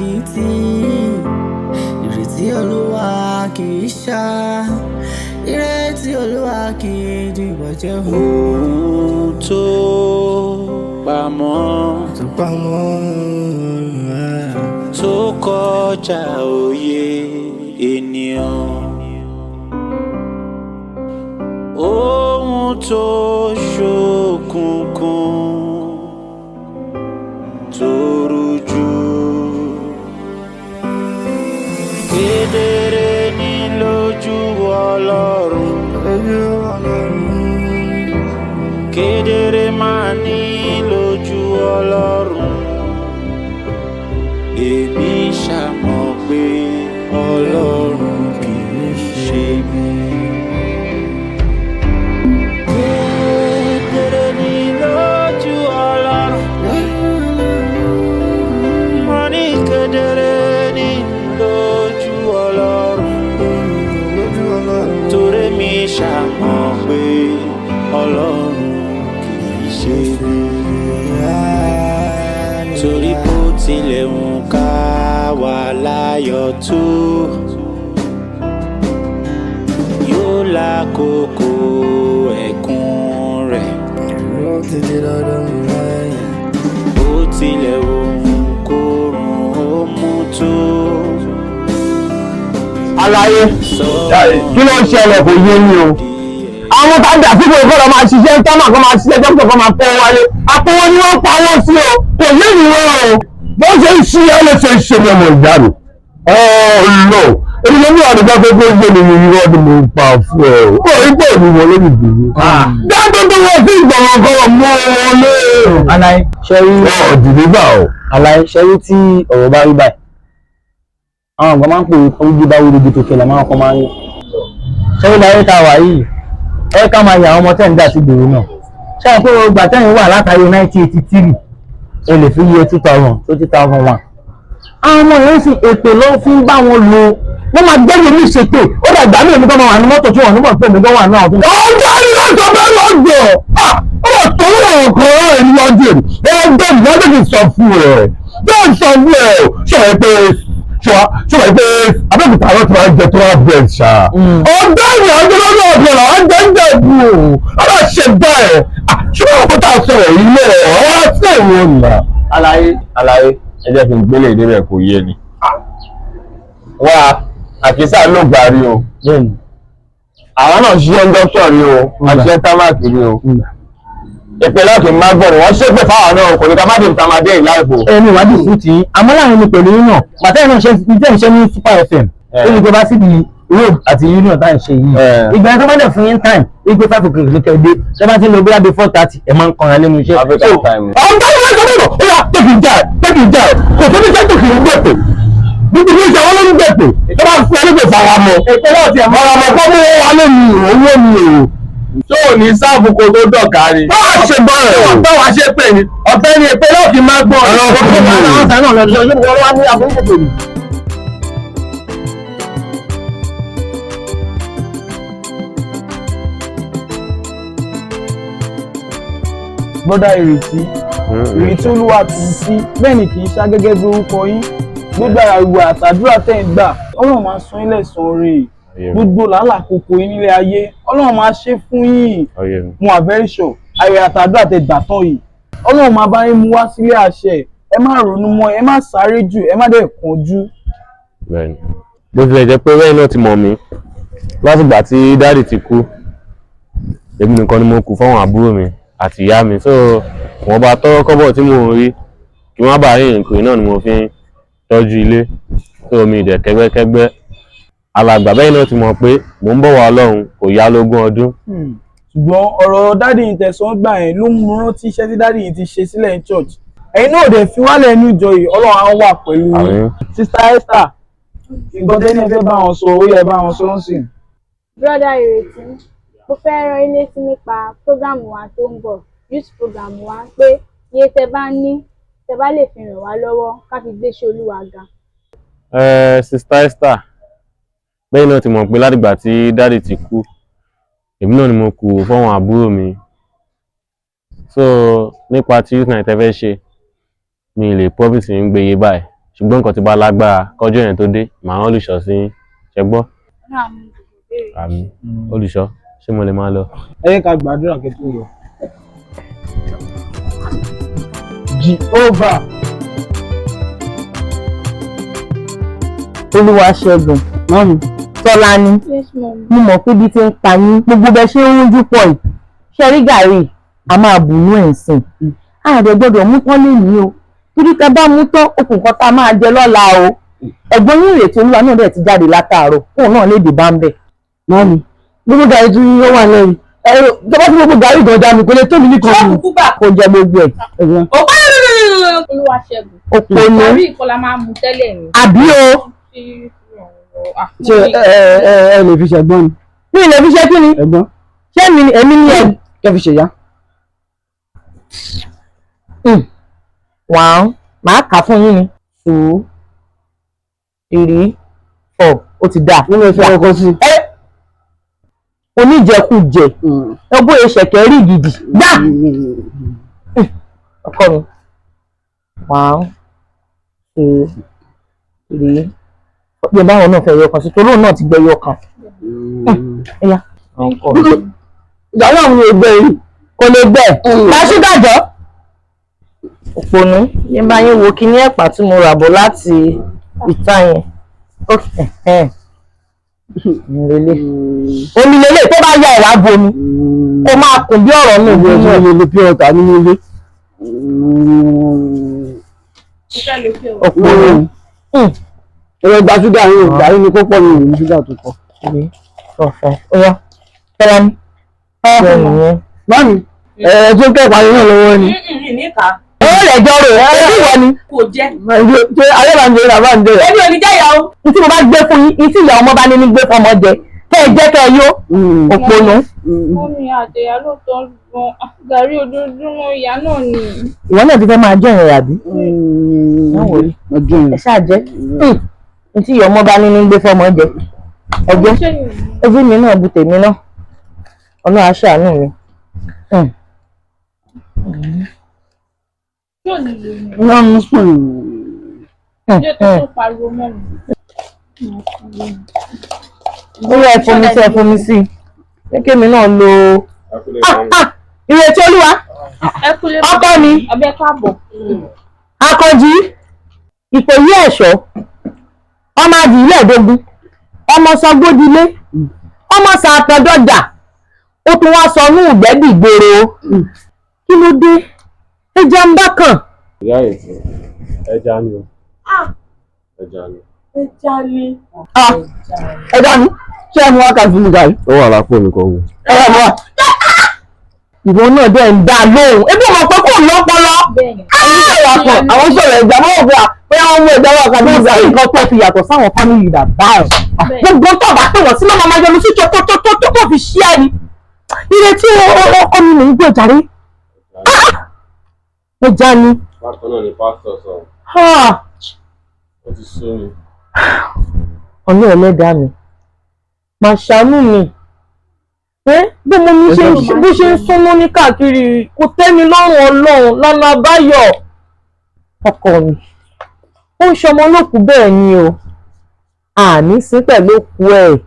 kì í tì, ìrètí Olúwa kì í ṣá, ìrètí Olúwa kì í dìbàjẹ́. Ohun tó pamọ́ tó pamọ́ tó kọjá òye ènìyàn, ohun tó ṣókùnkùn tó rújú, kedere ní lójú Ọlọ́run, kedere máa ní lójú Ọlọ́run. Èmi ṣàmọ̀ pé Ọlọ́run kì í ṣe bí. Kedere ní lójú Ọlọ́run, mo ní kedere ní lójú Ọlọ́run, torí mi ṣàmọ̀ pé Ọlọ́run kì í ṣe bí. Torí bó tilẹ̀ ń ká wà láyọ̀ tó, yóò lákòókò ẹ̀kún rẹ̀. Bó tilẹ̀ ń kórun ó mú tó. Àlàyé, kí ló ń ṣẹlẹ̀ kò yé mi o. Àwọn tá a dà sípò ìkọlọ máa ṣiṣẹ́ tọ́mà kan, máa ṣiṣẹ́ dókítà kan, máa kó wálé àpò wọn ni wọ́n pa wọ́n sí o. Kò yé mi wọ́n o. Bó ṣe ń ṣí ẹ lè ṣe ń ṣe ní ọmọ ìyá mi ọ̀ọ́lọ́. Èmi ló ní àdúgbò pé kó gbé mi ní irọ́ ni mo pa fún ẹ o. Ó rí pé èmi wọlé ní ìdúró. Dájọ́ tó wọ́n sí ìgbọ̀ngàn kan mọ́ wọn lé. Aláì ṣẹ́rí. Ọ̀dìdí gbà o. Aláì ṣẹ́rí, tí ọ̀rọ̀ bá rí báyìí, àwọn àgbà máa ń pè é ojú bá wúlò tó kẹlẹ̀ máa ń kọ́ máa ń rí. Ṣẹ́rí, láyé tá a wà yìí, ẹ ká máa yà àwọn ọmọ tẹ́ ń dà sí ìgboro náà. Ṣé àwọn pé ọgbà tẹ́yìn wà látàrí 1983, ẹ lè fi yẹ 2000, 2001, àwọn ọmọ yẹn sì èpè ló fi ń bá wọn lò. Wọ́n máa gbẹ́rù mi ṣètò ó dàgbà mí, èmi kan máa wà ní mọ́tò tí wọ́n nímọ̀ pé èmi gan wà náà. Ọjọ́ ìlọ́jọ́ bẹ́ẹ̀ lọ́jọ́ ọmọ tó wọ̀ ọ̀kan ẹ̀ lọ́jọ́ ẹgbẹ́ ìwọ́n ti sọ fún ẹ bẹ́ẹ̀, sọ fún ẹ o. Ṣọ̀rọ̀ pé ṣọ̀rọ̀ pé Abẹ́òkúta ló ti máa ń jẹ tó wá bẹ́ẹ̀ ṣá. Ọ̀dọ́ ìrìn àjò lọ́dọ̀ ọ̀dọ̀ làwọn jẹ́ ń jẹ́ bù ú ọ̀dọ̀ ṣe bẹ́ẹ̀. Ṣùgbọ́n òkúta tá a sọ̀rọ̀ yìí lẹ̀ ọ́ sí ìwọ̀n nà. Àlàyé, àlàyé, ẹ jẹ́ kí n gbélé ìdébẹ̀ kò yé ni. Wá àkísà ló gbà rí o, àwọn náà ṣiṣẹ́ dókítà rí o, àṣìṣe támákì rí o. Ìpínlẹ̀ kì í má gbọ́dọ̀ wọ́n ṣépè fáwọn náà, kò ní ká má dé ìta máa dé ìláìfò. Ẹni ìwádìí fún ti àmọ́ láàrin mi pẹ̀lú yín náà, bàtà náà ṣe ní tẹ́ ń ṣe ní Super FM, ó ní pé bá síbi road àti union tá à ń ṣe yìí, ìgbà yẹn tó bá dẹ̀ fún yín time wípé 5 o'clock ní kẹ́ẹ̀dé, tó bá ti ń lọ bóyá bí 4:30, ẹ̀ máa ń kanra lẹ́nu iṣẹ́. African time. Ọ̀gá ìwé ìjọba ó yà tẹ̀kì jẹ́ tẹ̀kì jẹ́ kò tó ní sẹ́tò kì í gbẹ̀pẹ̀ níbi tí ìṣàwọn ló ń gbẹ̀pẹ̀ tó bá fún ẹ nígbè faramọ́ faramọ́ kọ́ mú wọn wálé mi owó mi o. Tó ò ní sáàbù kó tó dọ̀ka ni. Bá a ṣe bá ẹ̀ o. Báwa ṣe pè ní ọ̀fẹ́ ni èpè náà kì í má gbọ́. Ọ̀rọ̀ ọkọ̀ mi o. Àwọn sàn náà lọ sí ọjọ́ wọn wá ní àbúrò pẹ̀lú. Brother Ìrètí, Ìrètí Olúwa kì í sí bẹ́ẹ̀ ni kì í ṣá gẹ́gẹ́ bí orúkọ yín. Gbogbo àwẹ̀ àtàdúrà tẹ̀ ń gbà, Ọlọ́run máa san yín lẹ́san rẹ̀. Gbogbo làálàá koko yín nílé ayé, Ọlọ́run máa ṣe fún yín. Mo wà very sure, àwẹ̀ àtàdúrà tẹ̀ gbà tán yìí, Ọlọ́run máa bá yín mú wá sílé àṣẹ. Ẹ má ronú mọ́, ẹ má sáré jù, ẹ má dẹ̀ kánjú. Bẹ́ẹ̀ni, bó tilẹ̀ jẹ́ pé bẹ́ẹ̀ náà ti mọ̀ mí látìgbà tí daddy ti kú, èmi nìkan ni mo kù fáwọn àbúrò mi àti ìyá mi. So wọ́n bá tọ́rọ́ kọ́bọ̀ tí mò ń rí kí wọ́n bá rí nǹkan náà ni mo fi ń tọ́jú ilé. So mi ìdẹ̀ kẹ́gbẹ́kẹ́gbẹ́, alàgbà. Bẹ́ẹ̀ náà ti mọ̀ pé mò ń bọ̀ wá Ọlọ́run kò yá lógún ọdún. Ṣùgbọ́n ọ̀rọ̀ daddy yìí tẹ̀sán gbà yẹn ló mú rántí iṣẹ́ tí daddy yìí ti ṣe sílẹ̀ ní church. Ẹ̀yin náà dẹ̀ fi wálẹ̀ inú ìjọ yìí, Ọlọ́run á wà pẹ̀lú yín. Àmín. Sister Esther, nǹkan tẹ́ni ẹ fẹ́ bá wọn sọ, ó yẹ bá wọn sọ ń sìn. Brother Ìrètí, mo fẹ́ rán yín létí nípa program wa tó ń bọ̀, youth program wa, pé iye tẹ bá ní, tẹ bá lè fi ràn wá lọ́wọ́ ká fi gbéṣẹ́ Olúwa ga. Ẹ Sister Esther, bẹ́ẹ̀ náà ti mọ̀ pé látìgbà tí daddy ti kú, èmi náà ni mo kù fáwọn àbúrò mi. So nípa tí youth night ẹ fẹ́ ṣe, mi lè promise ń gbé iye báyìí. Ṣùgbọ́n nǹkan tí bá lágbára kọjọ́ yẹn tó dé, màá rán olùṣọ́ sí yín. Ṣẹ gbọ́? Àmín. Olùṣọ́, ṣé mo lè máa lọ? Ẹ yẹ ká gbàdúrà kẹ́ tó lọ. Jehovah. Olúwa ṣẹ́gun. Mọ́mí. Tọ́lání. Yes, mom. Mo mọ̀ pé bí ti ń pa yín gbogbo bẹ ṣe ń rújú pọ̀ yìí. Ṣé rí gàrí? A máa bù nú ẹ̀ ń sìn. A dẹ̀ gbọ́dọ̀ mú tán lénìí o. Torí ká bá mú tán, okùn kan tá a máa jẹ lọ́la o. Ẹ̀gbọ́n yín Ìrètí Olúwa náà dẹ̀ ti jáde látàárọ̀. Kóun náà lè dé bá ń bẹ̀. Mọ́mí, gbogbo gàrí tí ó wà lẹ́yìn. Ẹ̀rọ tó bá tí gbogbo gàrí gan dànù kò lè tó mi ní kan. Ṣọ́ọ̀bù kúgbà. Kò jẹ gbogbo ẹ̀. Olúwa ṣẹ́gun. Òpònú. Gàrí ìkọlà máa ń mu tẹ́lẹ̀ ni. Àbí o. Ṣé ẹ ẹ ẹ lè fi ṣẹ̀gbọ́n ni? Mi ì lè fi ṣe kí ni? Ẹ̀gbọ́n. Ṣé mi ni èmi ni ẹ̀? Kẹ́ fi ṣèyá. One, màá kà fún yín ni. Two, three, four, ó ti dáa. Nínú ìfẹ́ ọkọ sí. Ẹ oníjẹkújẹ ẹ bóyá ṣẹ̀kẹ̀ rí gidi gbá ọkọ mi. One, two, three, four. Bí ẹ báwọn náà fẹ́ yọ kan sí, torí òun náà ti gbẹ yọ kan. Ẹyà. Ìyàwó àwọn ẹgbẹ́ yìí. Kò lè gbẹ. Gba ṣúgà jọ. Òpònú ní bá yín wo kíní ẹ̀pà tí mo rà bọ̀ láti ìta yẹn. Omi lélẹ̀ tó bá ya ẹ̀wà bomi kó máa kùn bí ọ̀rọ̀ nù Ìwé nínú ẹ̀. ìwé lè pure water nínú ilé. Òpònú. Ẹ̀rọ gba ṣúgà yín o, gàrí ni kó pọ̀ mi ò ní ṣúgà tó pọ̀. Ọ̀fẹ́ ó yá Tọ́lá ní. Bẹ́ẹ̀ nìyẹn. Mọ́mí, ẹ̀ tó kẹ́pàá yín náà lọ́wọ́ ni. Ó lè jọ rò ó bí wọ́n ni. Kò jẹ́. Ṣé ayé là ń jẹ bàbá ń jẹ? Èmi ò ní jẹ́ ìyá o. Ní tí mo bá gbé fún yín, ní tí ìyá ọmọ bá ní ní gbé fún ọmọ jẹ, kẹ́ ẹ jẹ́ kẹ́ ẹ yó. Òpònú. Mọ́mí àtẹ̀yà lóòótọ́ gan gàrí ojoojúmọ́ ìyá náà ni. Ìwọ náà ti fẹ́ máa jẹ́ ìrìn àbí? Ẹ ṣáà jẹ́. Ní tí ìyá ọmọ bá ní ní gbé fún ọmọ jẹ. Ẹ jẹ́ ẹbí mi náà bu tèmi náà. Ọlọ́run á ṣàánú mi. Yóò ní lè ní. Wọ́n ń sùn. Yóò tó tó pariwo mọ́ mi. Ó yẹ ẹ fomi sí ẹ fomi sí. Ṣé kémi náà lo Ìrètí Olúwa? Ọkọ mi. Ọbẹ̀ káàbọ̀. Akànjí, Ìkòyí ẹ̀ṣọ́, ọmọ adìyẹ́ẹ̀dógún, ọmọ Sangbódilé, ọmọ Sàtọ̀dọ̀jà, ó tún wá sọ ní ìgbẹ́dìgboro. Kí ló dé? Ẹja ń bá kàn. Ìyá Ìrètí, ẹja ni o. Ẹja ni. Ẹja ni. Ẹja ni. Ṣé ẹ mú wákàtí mi gàrí? Ó wà lápò mi kan wò. Ẹ wà mú wa. Ìwọ náà dẹ̀ ń dá lóhùn. Ebi ọmọ pé kò lọ́pọlọ. Àwọn sọ̀rọ̀ ẹja mọ́ òfin à bóyá wọ́n mú ẹja wá kàbí Kò sí nǹkan tó fi yàtọ̀ sáwọn fámìlì bàbá ẹ̀. Gbogbo tó bá pè wọ́n sí máa máa yọnu sí tó tó tó tó tó fi ṣí ẹ̀ ni. Ìrètí ọkọ mi mò ń gbé jàre. Ẹja ni. Bákan náà ni pásítọ̀ sọ, ó ti sú mi. Ọ̀nà ẹlẹ́dàá mi. Màá ṣàánú mi. Bí mo ní ṣe bó ṣe ń súnmọ́ ní káàkiri kò tẹ́ mi lọ́rùn Ọlọ́run lọ́nà àbáyọ. Ọkọ mi. Ó ń ṣọmọ olókùú bẹ́ẹ̀ ni o. Àní sí pẹ̀lú òkú ẹ̀.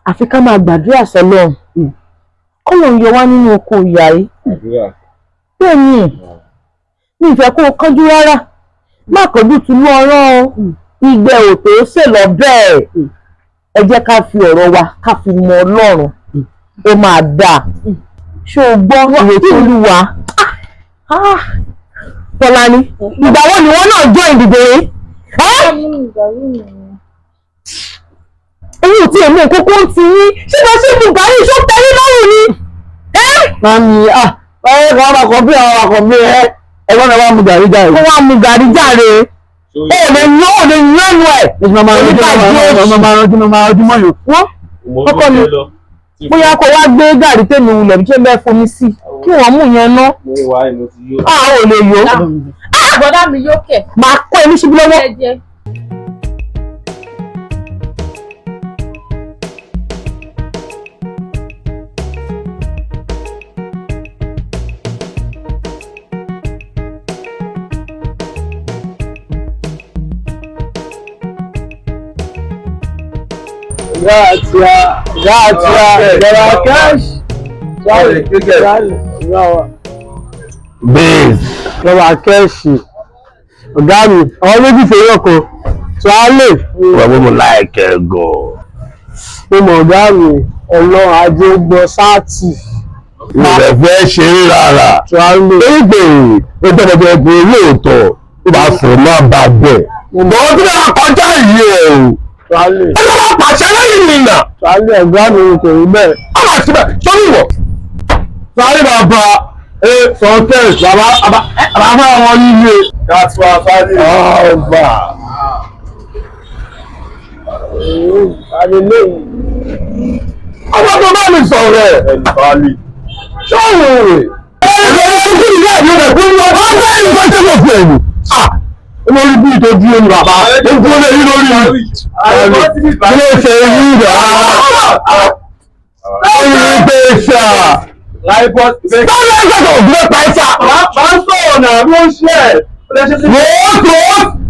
Àfi ká máa gbàdúrà sọ́lọ́run. Kọ́lọ́run yọ wá nínú oko ìyà yìí. Àdúrà. Bẹ́ẹ̀ ni, mi ì fẹ́ kó o kánjú rárá. Má kánjú tunú ọ̀rọ̀ o. Ìgbẹ́ ò tó sè lọ bẹ́ẹ̀. Ẹ jẹ́ ká fi ọ̀rọ̀ wa ká fi mọ Ọlọ́run. Ó máa dáa. Ṣé o gbọ́ Ìrètí Olúwa? Tọ́lání, ìgbà wo ni wọ́n náà join ìdìbò yìí? Èyí ò tiẹ̀ mú kókó ń ti yín. Ṣé bá ṣe mú gàrí ṣó tẹ́yí lọ́rùn ni? Mami, ah, báyọ̀ kan máa kàn bí àwọn akọ̀bí ẹ. Ẹ̀gbọ́n mi wá mu gàrí jàre. Ó wá mu gàrí jàre. Ó lè yán ó lè yán ẹnu ẹ̀. Wọ́n ọkọ mi bóyá kó wá gbé gàrí tèmi wulẹ̀ bí ṣé bẹ́ẹ̀ fomi sí kí wọ́n mú yẹn ná. Mo wà mo ti yó. A ò lè yó. Bọ̀dá mi yóò kẹ̀. Màá kọ́ ẹ ní ṣíbí lọ́wọ́. Gàtíà gàtíà ìjọba cash. Bẹ́ẹ̀. Ìjọba kẹ́ẹ̀ṣì. Ọ̀gá mi, àwọn méjì fèrè ọkọ̀. Tuale. Bàbá mo láìkẹ́ gan. Mo mọ̀ ọ̀gá mi, ọlọ́run ajé gbọ́ sáàtì. Mi ò fẹ́ ṣe é rárá. Tuale. Ó gbèrè ó tọ́jú ẹgbẹ́ lóòótọ́ ó bá fò má bà bẹ̀. Bọ́n tí wọ́n kọjá yìí o. Tuale. Ó lọ́wọ́ pàṣẹ lẹ́yìn mi nà. Tuale ọ̀gá mi kò rí bẹ́ẹ̀. Ó mà síbẹ̀ sórí ìwọ̀. Sáré bàbá ẹ sọ̀tẹ̀ bàbá bàbá wọn yíyé. Gàtúwà sáré. Ọba. Ọmọ tó bá mi sọ̀rọ̀ ẹ̀. Ṣọ́ọ̀rù rẹ̀. Olórí bí tó dúró ní bàbá, ó dúró lé yín lórí. Kí ló ṣe yín rà? Lórí pé ṣá. Báwo ni ẹgbẹ́ tó gbé pa ẹ̀ṣá? Máa ń sọ̀rọ̀ náà ló ń ṣe ẹ̀. Wọ́n tó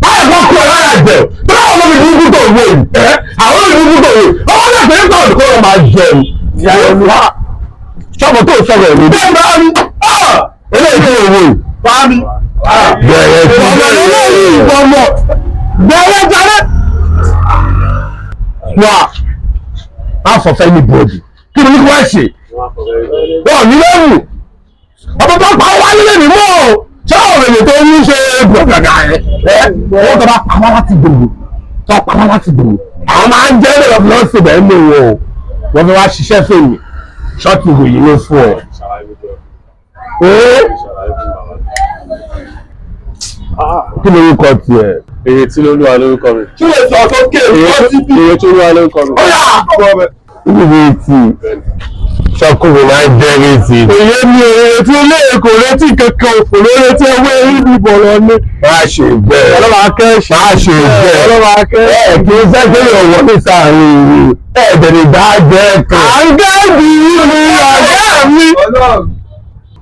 báyìí kọ́ kú ẹ̀ lára jẹ̀. Bí àwọn ọmọ mi burúkú tó wò yìí, ẹ́ àwọn ọmọ mi burúkú tó wò yìí, ọmọ náà pẹ̀lú kọ́ kó lọ máa jẹun. Ṣọ́ọ̀bù tó sọ̀rọ̀ ẹ̀ lórí. Bẹ́ẹ̀ bá mi, eléyìí tó wò yìí. Bá mi. Bẹ̀rẹ̀ tí Ọmọ eléyìí ìbọmọ. Bẹ̀rẹ̀ jàre. Wà á sọ fẹ́ ní bọ́ọ̀dù. Kí ni wọ́n ṣe? Wọ́n ní lẹ́wù. Ọmọ tó pa wá nílé mi mọ́ o. Ṣé àwọn èèyàn tó ń ṣe gbọ̀ngàgà ẹ̀? Wọ́n tó bá pa wá láti gbòòrò. Tó pa wá láti gbòòrò. Àwọn máa ń jẹ́ lọ́dọ̀ lọ́sẹ̀ bẹ́ẹ̀ ní wọn o. Wọ́n fi wá ṣiṣẹ́ fèmí. Ṣọ́ọ̀tì ìwòye ló fún ọ. Kí ni orúkọ tiẹ̀? Ìrètí lolúwa lórúkọ mi. Kí lè sọ sókè Ìrètí olúwa lórúkọ mi. Ó yà! Ìrètí ṣọkùnrin máa ń jẹ́ ìrètí. Òye mi ò retí ilé kò retí kankan òfò ló retí ẹwé ibi bọ̀rọ̀ ni. Má ṣe bẹ́ẹ̀. Ọlọ́run akẹ́ṣì. Má ṣe bẹ́ẹ̀. Ọlọ́run akẹ́ṣì. Ẹ kì í fẹ́ kéèyàn wọlé sáàrin ìlú. Ẹ bẹ̀rẹ̀ dá jẹ́ kan. À ń gẹ́gì mi ọ̀gá mi.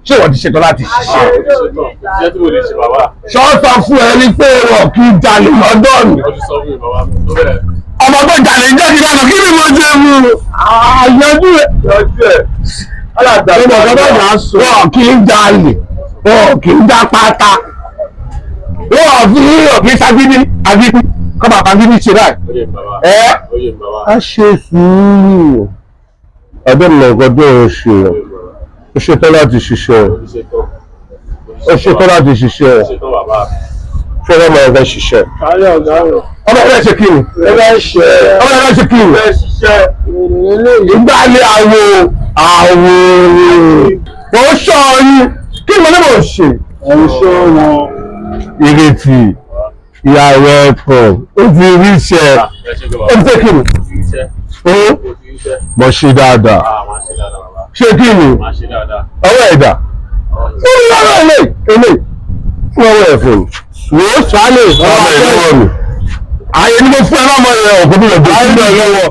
Ṣé ìwọ ti ṣetán láti ṣiṣẹ́? Iṣẹ́ tí mo lè ṣe bàbá. Ṣọ́ sọ fún ẹ ní pé wọn kì í jalè lọ́dọ̀ mi. Ó ti sọ fún mi bàbá mi. Tó bẹ̀rẹ̀. Ọmọ tó jalè ń jẹ́ kí lánàá kí ni mo ṣe mú un? Àyànjú ẹ̀. Lọ́jọ́ ẹ̀. Alàgbà Ọmọ kan tó máa sọ. Wọn kì í jalè, wọn kì í já pátá. Wọn fi wọn kì í ṣagídí, agídí, kọ́ bàbá agídí ṣe báyìí. Ó yé mi bàbá. Ẹ Ó yé mi bàbá. á ṣe sùúrù. Ọdún mi ọ̀gọ́ tó ń ṣe ó ṣetán láti ṣiṣẹ́ Ó ti ṣetán. ó ṣetán láti ṣiṣẹ́ Ó ṣetán bàbá. ṣé ọmọ ẹ̀fẹ́ ṣiṣẹ́. Àárẹ̀ ọ̀gá rẹ̀. Ọmọ ẹ̀fẹ́ ṣe kí ni? Ẹ bá ṣe Ọmọ ẹ̀fẹ́ ṣe kí ni? Ìgbàlẹ̀ àwò àwò mo ń ṣọ́ yín kí ni mo ní mò ń ṣe. Ẹ̀ ń ṣọ́ wọn. Ìrètí ìyàwó ẹ̀kọ́ ó ti rí iṣẹ́ Ẹ ṣe gan ó bàbá. ti ṣe kí ni? Mo ti ríṣẹ́. Ó Mo ti ríṣẹ́. mo ṣe dáadáa Ah, màá ṣe dáadáa bàbá. ṣé kí ni? Màá ṣe dáadáa. Ọwọ́ ẹ̀dá ó ní ọwọ́ ilé ilé fún ọwọ́ ẹ̀ fún mi. Wò ó sálẹ̀ ọmọ ẹ̀ lọ́wọ́ mi. Àyè ni mo fún ẹ lọ́mọ yẹn òkú mi lọ gbé sílẹ̀ lọ́wọ́.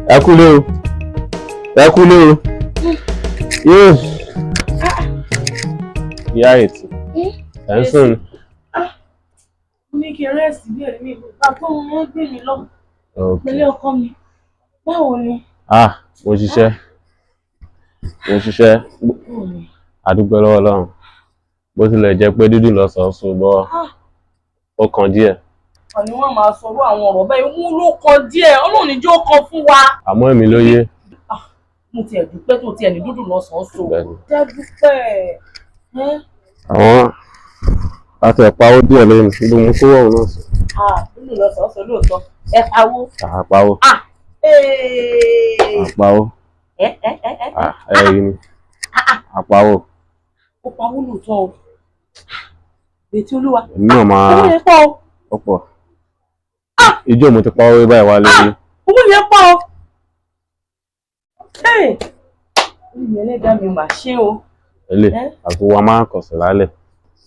Ẹ kúlé o. Ẹ kúlé o. Yóò. Ìyá Ìrètí. Ẹ̀ ń sùn ni. Ní kí n rẹ́ẹ̀sì bí ẹ̀mí ìgbà tó ń wọ́n gbé mi lọ pẹ̀lú ọkọ mi. Báwo ni? Ah, mo ṣiṣẹ́. Mo ṣiṣẹ́. Báwo ni? Àdúgbò lọ́wọ́ Ọlọ́run. Bó tilẹ̀ jẹ́ pé dídùn lọ́sàn-án sùn bọ́ ó kan díẹ̀. Ọ̀ni wọ́n máa sọ̀rọ̀ àwọn ọ̀rọ̀ bẹ́ẹ̀ mú ló kọ díẹ̀ Ọlọ́run ní jó kọ fún wa. Àmọ́ èmi ló yé. Mo tiẹ̀ dúpẹ́ tó tiẹ̀ ní dúdú lọ́sàn-án so. Bẹ́ẹ̀ni. Jẹ́ dúpẹ́ ẹ́. Àwọn láti ẹ̀páwó díẹ̀ lónìí níbi mo kó wọ̀n náà sí. Ah, dúdú lọ́sàn-án so lóòótọ́. Ẹ pawó. Àpáwó. Ah, ee. Àpáwó. Ẹ ẹ ẹ ẹ. Ah, ẹ rí ni. Àpáwó. Ó pawó lóòótọ́ o. Ìrètí olúwa. Èmi náà máa Owó yẹn pọ̀ o. ọ̀pọ̀. Ijó mo ti pawó báyìí wá lórí. Owó yẹn pọ̀ o. Ee. Orí mi ẹlẹ́dàá mi mà ṣe o. Ẹlẹ́ Ẹ́. àti wa máa ń kọ̀sẹ̀ lálẹ́.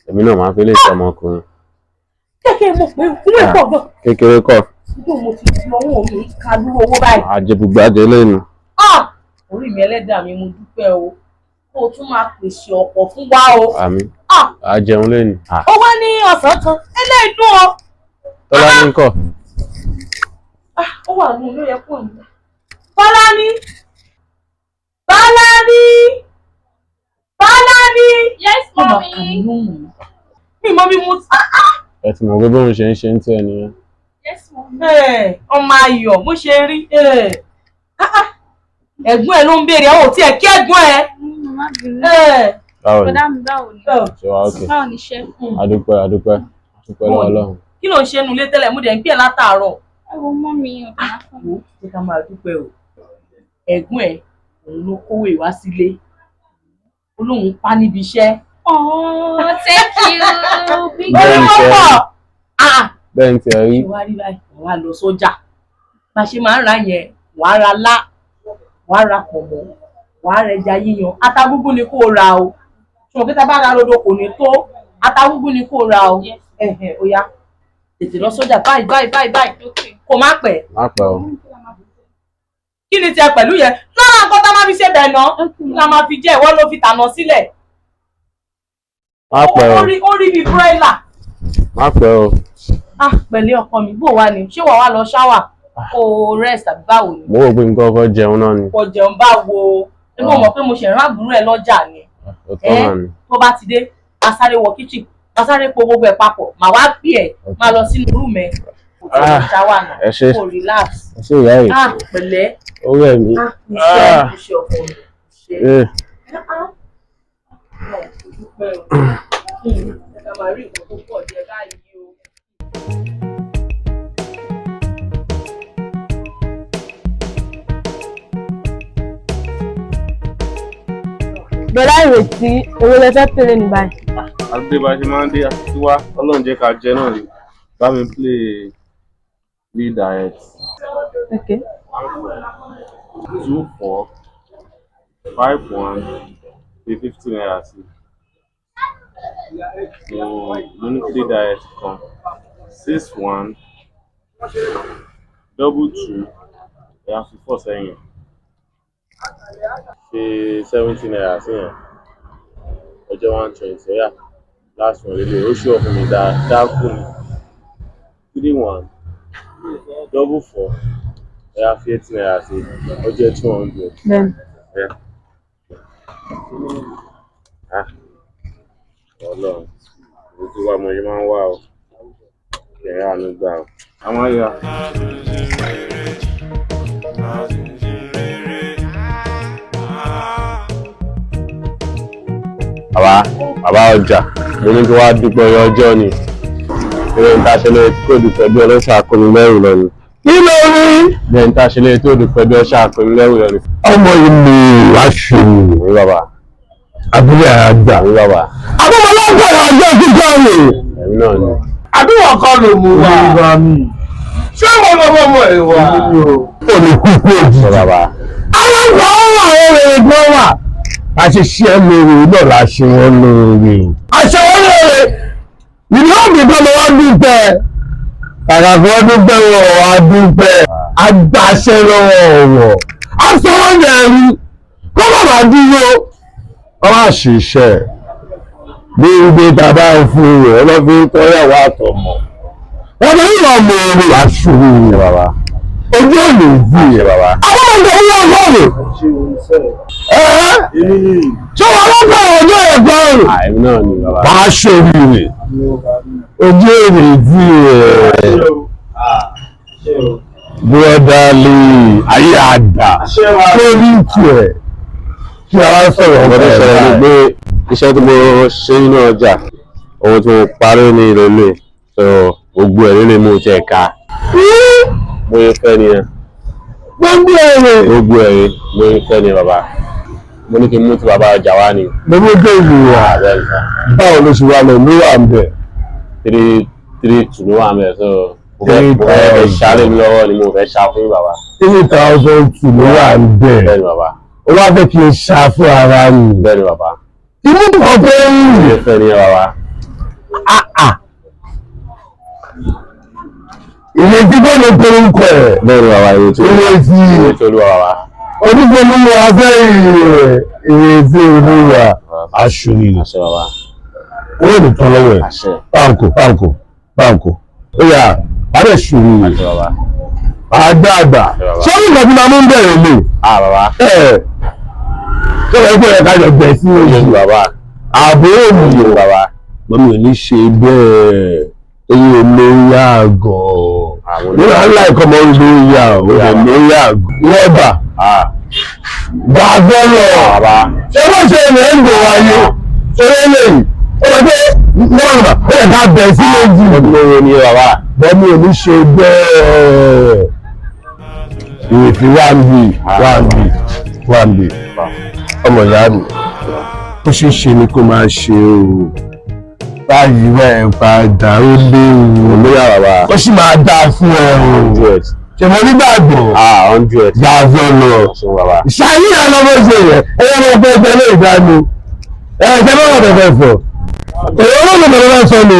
Èmi náà máa fi lè ṣe ọmọkùnrin. Kẹ́kẹ́ mọ̀ pé owó yẹn pọ̀ gan. Kékeré kọ́. Nítorí mo ti fi ọwọ́ mi ka dúró owó báyìí. Àjẹbùgbàjẹ lẹ́nu. Ah! Orí mi ẹlẹ́dàá mi, mo dúpẹ́ o. Kó o tún máa pèsè ọ̀pọ̀ fún wa o. Àmín. Ah! Àjẹun lẹ́nu. Ó wá ní ọ̀sán kan, eléyìí dùn o. Tọ́lá ní kọ̀. Ah! Ó wà ní olóyè pọ̀ ní. Bọ́láni! Bọ́láni! Bọ́láni! Yes, mommy. Mi mọ bí mo ti. Ẹ ti mọ̀ pé bóun ṣe ń ṣe ń tẹ́ nìyẹn. Yes, mommy. Ọmọ ayọ̀ bó ṣe rí. Ẹ̀gbọ́n ẹ̀ ló ń béèrè, ọ̀ tí ẹ̀ kí ẹ̀gbọ́n ẹ̀. Má bínú. Báwo ni? Bọ̀dá mi, báwo ni? Ṣé wàá òkè? Báwo ni iṣẹ́? Adúpẹ́, adúpẹ́. Adúpẹ́ lọ́wọ́ Ọlọ́run. Kí ló ń ṣe nulẹ̀ tẹ́lẹ̀? Mo dẹ̀ ń pè ẹ́ látàárọ̀. Ẹ wo mọ́ mi ọ̀dà lásán. Wo, jẹ́ ká máa dúpẹ́ o. Ẹ̀gbọ́n ẹ̀ òun ló kówó ìwá sílé. Ó lóun pa níbi iṣẹ́. Oh, thank you. Big Bẹ́ẹ̀ ni Ó tiẹ̀ pọ̀. rí. Bẹ́ẹ̀ ni tiẹ̀ rí. Ṣé wàá rí báyìí? Wàá lọ sọ́jà. Bá a ṣe máa ń ra yẹn, wàá ra lá, wàá ra pọ̀nmọ́, wàá rẹja yíyan. Ata gúngún ni kó o ra o. Ṣùgbọ́n pé tá a bá ra rodo kò ní tó. Ata gúngún ni kó o ra o. Ẹ̀hẹ̀, ó yá. Tètè lọ sọ́jà báyìí báyìí báyìí báyìí. Kò má pẹ́. Má pẹ́ o. Kí ni tiẹ̀ pẹ̀lú yẹn? Lára nǹkan tá a máa fi ṣe bẹ̀ ná. Kí la máa fi jẹ́? Ìwọ ló fi tànà sílẹ̀. Má pẹ́ o. Ó rí bíi búrẹ́là. Má pẹ́ o. Ah, pẹ̀lẹ́ ọkọ mi, bó wà ní? Ṣé wàá wá lọ ṣáwà? Kó o rest àbí báwo ni? Mo rò pé nǹkan ọkọ jẹun náà ni. Kò jẹun báwo? Ṣé mo mọ̀ pé mo ṣẹ̀ rán àbúrò ẹ lọ́jà ni? Ó tọ́ náà ni. Tó bá ti dé, a sáré wọ kíchìn, a sáré po gbogbo ẹ̀ papọ̀, màá wá pì ẹ̀, máa lọ sínú rúùmù ẹ̀. Kò tó lọ ṣáwà náà, Ẹ ṣé. kó o relax. Ẹ ṣé ìyá yìí. Ah, pẹ̀lẹ́. Ó rẹ̀ mí. Ah, iṣẹ́ iṣẹ́ ọkọ mi. Ṣé. Eh. Ah, ah. Náà, kò dúpẹ́ o. Ẹ ká máa rí nǹkan tó pọ̀ jẹ báyìí o. Bọ̀dá Ìrètí, owó lẹ fẹ́ pèlè ní báyìí. Àgbé bá ṣe máa ń dé àti wá, Ọlọ́run jẹ́ ká jẹ náà ni. Bá mi play lead direct. Okay. 2 4 5 1 fi ₦50 sí. Mo ní three direct kan 6 1 22 ẹ̀yà fi four sẹ́yìn. Fi ₦70 sí yẹn. Ọjọ́ 120 ẹ̀yà last one lélẹ̀ ó ṣù ọ̀fun mi dáa kú ni. 3 1 44 ẹ̀yà fi ₦80 sí ó jẹ́ 200. Bẹ́ẹ̀ni. Ẹ̀yà. Ah, Ọlọ́run, ibi tí wàá mo ṣe máa ń wá o. Kẹ̀rẹ́ àánú gbà o. Àwọn ayọ̀. Bàbá, bàbá ọjà, mo ní kí wàá dúpẹ́ ọyọ ọjọ́ ni. Eré ń taṣe lóye tí kò dúpẹ́ bí ọlọ́ṣà akọni lẹ́rù lọ ni. Kí ló rí? Eré ń taṣe lóye tí kò dúpẹ́ bí ọlọ́ṣà akọni lẹ́rù lọ ni. Ọmọ ìlú aṣòwò. Ní bàbá. Abúlé àgbà. Ní bàbá. Àbúrò ọjọ́ kíkọ́ rè. Ẹ̀mí náà ni. Àbí wọn kọ́ ló mú wa? Ṣé wọn lọ bọ́ mọ́ ẹ wá? Ó ní kúkú òjijì. Bàbá. Àwọn ọgbà wà, àwọn èrè kan wà. A ṣe ṣe ẹ lóore náà la ṣe wọn lóore. A ṣe wọn lóore. Ìlú òbí kan ló wá dúpẹ́. Kàkà kí wọ́n dúpẹ́ wọ̀ wá dúpẹ́. A gbàṣẹ lọ́wọ́ ọ̀wọ̀. A sọ wọ́n dẹ̀rú. Kó bàbá dúró. Wọ́n má ṣiṣẹ́. Bí gbé bàbá ń fún rẹ̀, ọlọ́fin tọ́yàwó àtọmọ. Wọ́n ní ìwà ọmọ orí aṣòro rẹ̀ bàbá. Ojú ò lè vi Ṣé bàbá. Àwọn ọmọ ìwé ọgọ́rùn. Ṣé wọn lọ́gbọ̀n ọjọ́ ẹ̀gbọ́n rẹ̀? Ẹ̀mí náà ni bàbá. Wàá ṣòro rẹ̀. Ojú ò lè vi rẹ̀. Bùrọ̀dá lè ayé àdá. Lórí tiẹ̀. Kí a wá sọ̀rọ̀ Ọ̀gá tó ṣẹlẹ̀ ni pé iṣẹ́ tí mo ṣe nínú ọjà, ohun tí mo parí ní ìrọ̀lẹ́, so gbogbo ẹ̀ lélẹ̀ mo tiẹ̀ ká. Mo yẹ fẹ́ nìyẹn. Gbogbo ẹ̀rẹ̀. Gbogbo ẹ̀rẹ̀ mo yẹ fẹ́ nìyẹn bàbá. Mo ní kí n mú ti bàbá ọjà wá ni. Gbogbo tó ìlú wa. Báwo ló ṣe wà lọ ló wà ń bẹ̀? 3 3 2 ló wà ń bẹ̀ so mo fẹ́ ṣàlẹ̀ mi lọ́wọ́ ni mo fẹ́ ṣá fún bàbá. 3,002 ló wà ń bẹ̀. Bẹ́ẹ̀ni bàbá. Ó wá fẹ́ kí n ṣá fún ara mi. Bẹ́ẹ̀ni bàbá. Inú kan tó ń rìn. Mo yẹ fẹ́ nìyẹn bàbá. Ìrètí tó ló pe orúkọ ẹ̀. Bẹ́ẹ̀ ni bàbá, Ìrètí. Ìrètí. Ìrètí Olúwa, bàbá. Onígbòlúwa fẹ́ Ìrètí Olúwa. Aṣọ ni. Àṣẹ, bàbá. Owó ní tán lọ́wọ́ ẹ̀. Àṣẹ. Báńkò, báńkò, báńkò. Ó yá, àárẹ̀ ṣòro. Àṣẹ, bàbá. Àgbààgbà. Ṣé ó ní ìgbà tí màá mú bẹ̀rẹ̀ lè? Ah, bàbá. Ẹ̀ ṣé wọ́n gbọ́dọ̀ ká jọ bẹ̀ sí oṣù? Bàbá. Àbúrò mi ò. Bàbá. Mọ́mí ò ní ṣe bẹ́ẹ̀. Eyín olórí àgọ̀. Nínú àńlá ẹ̀kọ́ mọ́ olórí àgọ̀. Olórí àgọ̀. Rọ́bà. Gbàgbọ́rọ̀. Ṣé wọ́n ṣe ilẹ̀ ń gbò wáyé? Ṣé wọ́n lè yìí? Ó lọ pé nọ́ọ̀nà ó yẹ ká bẹ̀ sí méjì. Olówó ni bàbá. Bẹ́ẹ̀ni ò ní ṣe bẹ́ẹ̀. Ìrètí wà ń bì, wà ń bì, wà ń bì. Ọmọ ìyá mi, ó ṣe é ṣe ni kó máa ṣe o. Báyìí bẹ́ẹ̀ padà ó léwu. Olóyè bàbá. Ó sì máa dáa fún ẹ o. Ṣé mo nígbàgbọ́? Ah, 100. Gbàgbọ́ lọ. Àṣẹ, bàbá. Ṣàyíyàn lọ́mọ ṣe yẹ, ẹ̀yẹ́ ọmọ ọgbẹ́ ẹgbẹ́ lè dánú. Ẹ̀ ṣe bá wà bẹ̀bẹ̀ fọ̀. Èyí ló lè bẹ̀rẹ̀ sọ ni.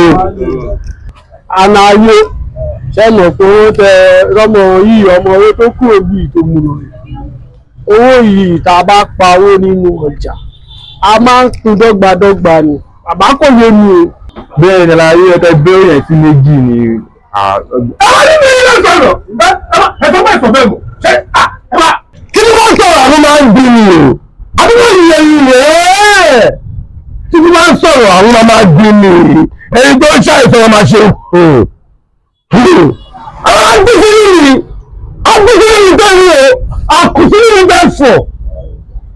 Àlàyé ṣe mọ̀ pé owó tẹ rọ́mọ yìí, ọmọ owó tó kúrò bíi tó mú lọ rẹ̀, owó yìí tá a bá pa owó nínú ọjà, a máa ń pín dọ́gbadọ́gba ni, bàbá kò yé mi o. Bẹ́ẹ̀ ni àlàyé ẹ̀ka gbé yẹn sí méjì ni. Ẹ wá nínú ilé sọ̀rọ̀. Ẹ sọ pé ẹ̀sọ̀ bẹ́ẹ̀ mọ̀. Ṣé ẹ wá? Kí ni wọ́n sọ̀rọ̀ àwọn máa ń bí mi o? Àdúgbò yìí rẹ̀. Tí wọ́n máa ń sọ̀rọ̀ àwọn máa bí mi. Ẹni tó ń ṣàìsàn wọn máa ṣe. Àwọn agbésílẹ̀ mi, agbésílẹ̀ mi bẹ́ẹ̀ ni o, àkùsílẹ̀ mi bẹ́ẹ̀ fọ̀.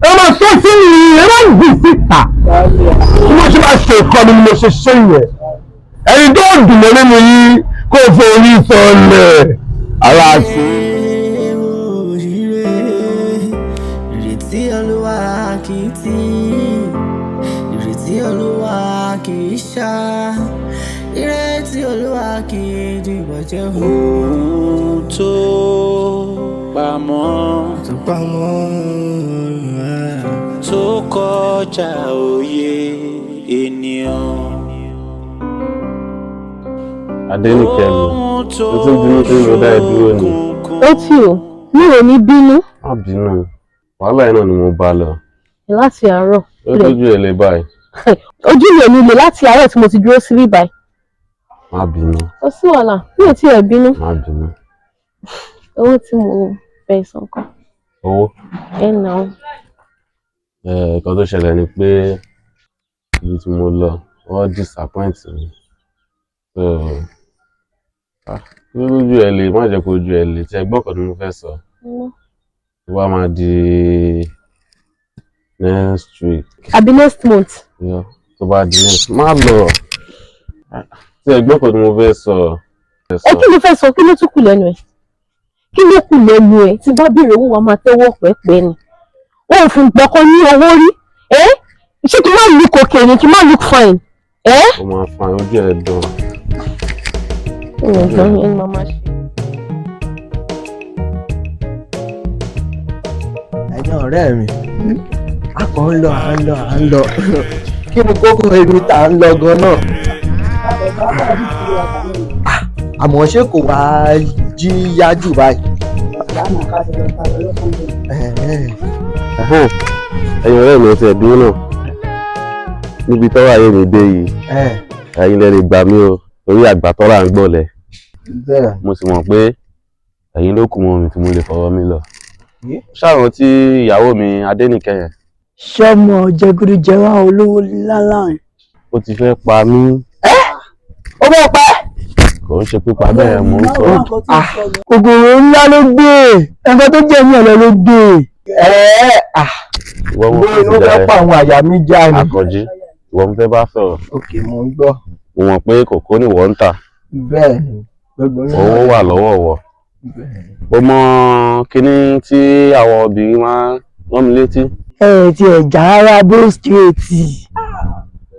Ẹ máa sọ sí mi, ẹ máa gbì síta. Bí mo ṣe máa ṣe ìkọ́ni ni mo ṣe ṣe yẹn. Ẹni tó dùn mọ́ nínú yín kó forí sọlẹ̀. Ara ṣe. Ìrètí Olúwa kì í tì, ìrètí Olúwa kì í ṣá, ìrètí Olúwa kì í dìbàjẹ́. Ohun tó pamọ́, tó pamọ́, tó kọjá òye ènìyàn. Adénìkẹ́ mi, ó tún bínú tí mo dá ẹ dúró ni. Ó tì ó, mi ò ní bínú. Má bínú, wàhálà yẹn náà ni mo bá lọ. Láti àárọ̀. Ó tójú ẹ lè báyìí. Ojú mi ò ní lè láti àárọ̀ tí mo ti dúró síbí báyìí. Má bínú. Ó sì wàhálà, mi ò tiẹ̀ bínú. Má bínú. Owó tí mo fẹ́ san kan. Owó? Ẹ nà ó. Ẹ nǹkan tó ṣẹlẹ̀ ni pé ibi tí mo lọ, wọ́n disappoint mi. So, kí ló lójú ẹ lè má jẹ́ kó ojú ẹ lè tí ẹ gbọ́ kan tí mo fẹ́ sọ. Tó bá máa di next week. Àbí next month. Yọ, tó bá di next, má lọ. Tí ẹ gbọ́ kan tí mo fẹ́ sọ. Ẹ kí ló fẹ́ sọ? Kí ló tún kù lẹ́nu ẹ̀? Kí ló kù lẹ́nu ẹ̀? Tí bá béèrè owó wa máa tẹ́wọ́ pẹ́pẹ́ ni. O ò fún gbọ́kàn ní owó rí. Ẹ́ ṣé kí n má look okay ni? Kí n má look fine? Ẹ́. Ó máa fa ojú ẹ dán. Ìyẹn gan ni máa máa ṣe. Ẹ̀yin ọ̀rẹ́ mi, a kàn ń lọ, à ń lọ, à ń lọ, kí ni kókó ibi tá à ń lọ gan náà? Àmọ́ ṣé kò wá jí yá jù báyìí? Ẹ̀yin ọ̀rẹ́ mi, ti ẹ̀dínwó náà níbi tọ́rọ̀ ayé mi dé yìí, ẹ̀yin lẹ lè gbà mí o, torí àgbà tọ́ra ń gbọ̀lẹ̀. Mo sì mọ̀ pé ẹ̀yin ló kù mọ́ mi tí mo lè fọwọ́ mi lọ. Ṣáàrùn tí ìyàwó mi Adénìkẹ́ yẹn. Ṣọmọ jẹgúdújẹrá olówó ńlá yẹn? Ó ti fẹ́ pa mí. Ó bọ́ pẹ́. Kò ń ṣe pípa bẹ́ẹ̀ mò ń sọ. Kòkòrò ńlá ló gbé ẹnìkan tó jẹ́ ní ọ̀lẹ́ ló gbé. Ìwọ mo Bóyá ló fẹ́ pa àwọn àyà mi já ni. Àkànjí, ìwọ mo fẹ́ bá sọ̀rọ̀. Ok, mo ń gbọ́. Mo mọ̀ pé kòkó ni wọ́n ń tà. Bẹ́ẹ̀ ni, gbogbo yín. Owó wà lọ́wọ́ wọ̀. Ó mọ kíní tí àwọn obìnrin máa ń rán mi létí. Ẹ ti ẹ̀ já rárá, bó straight.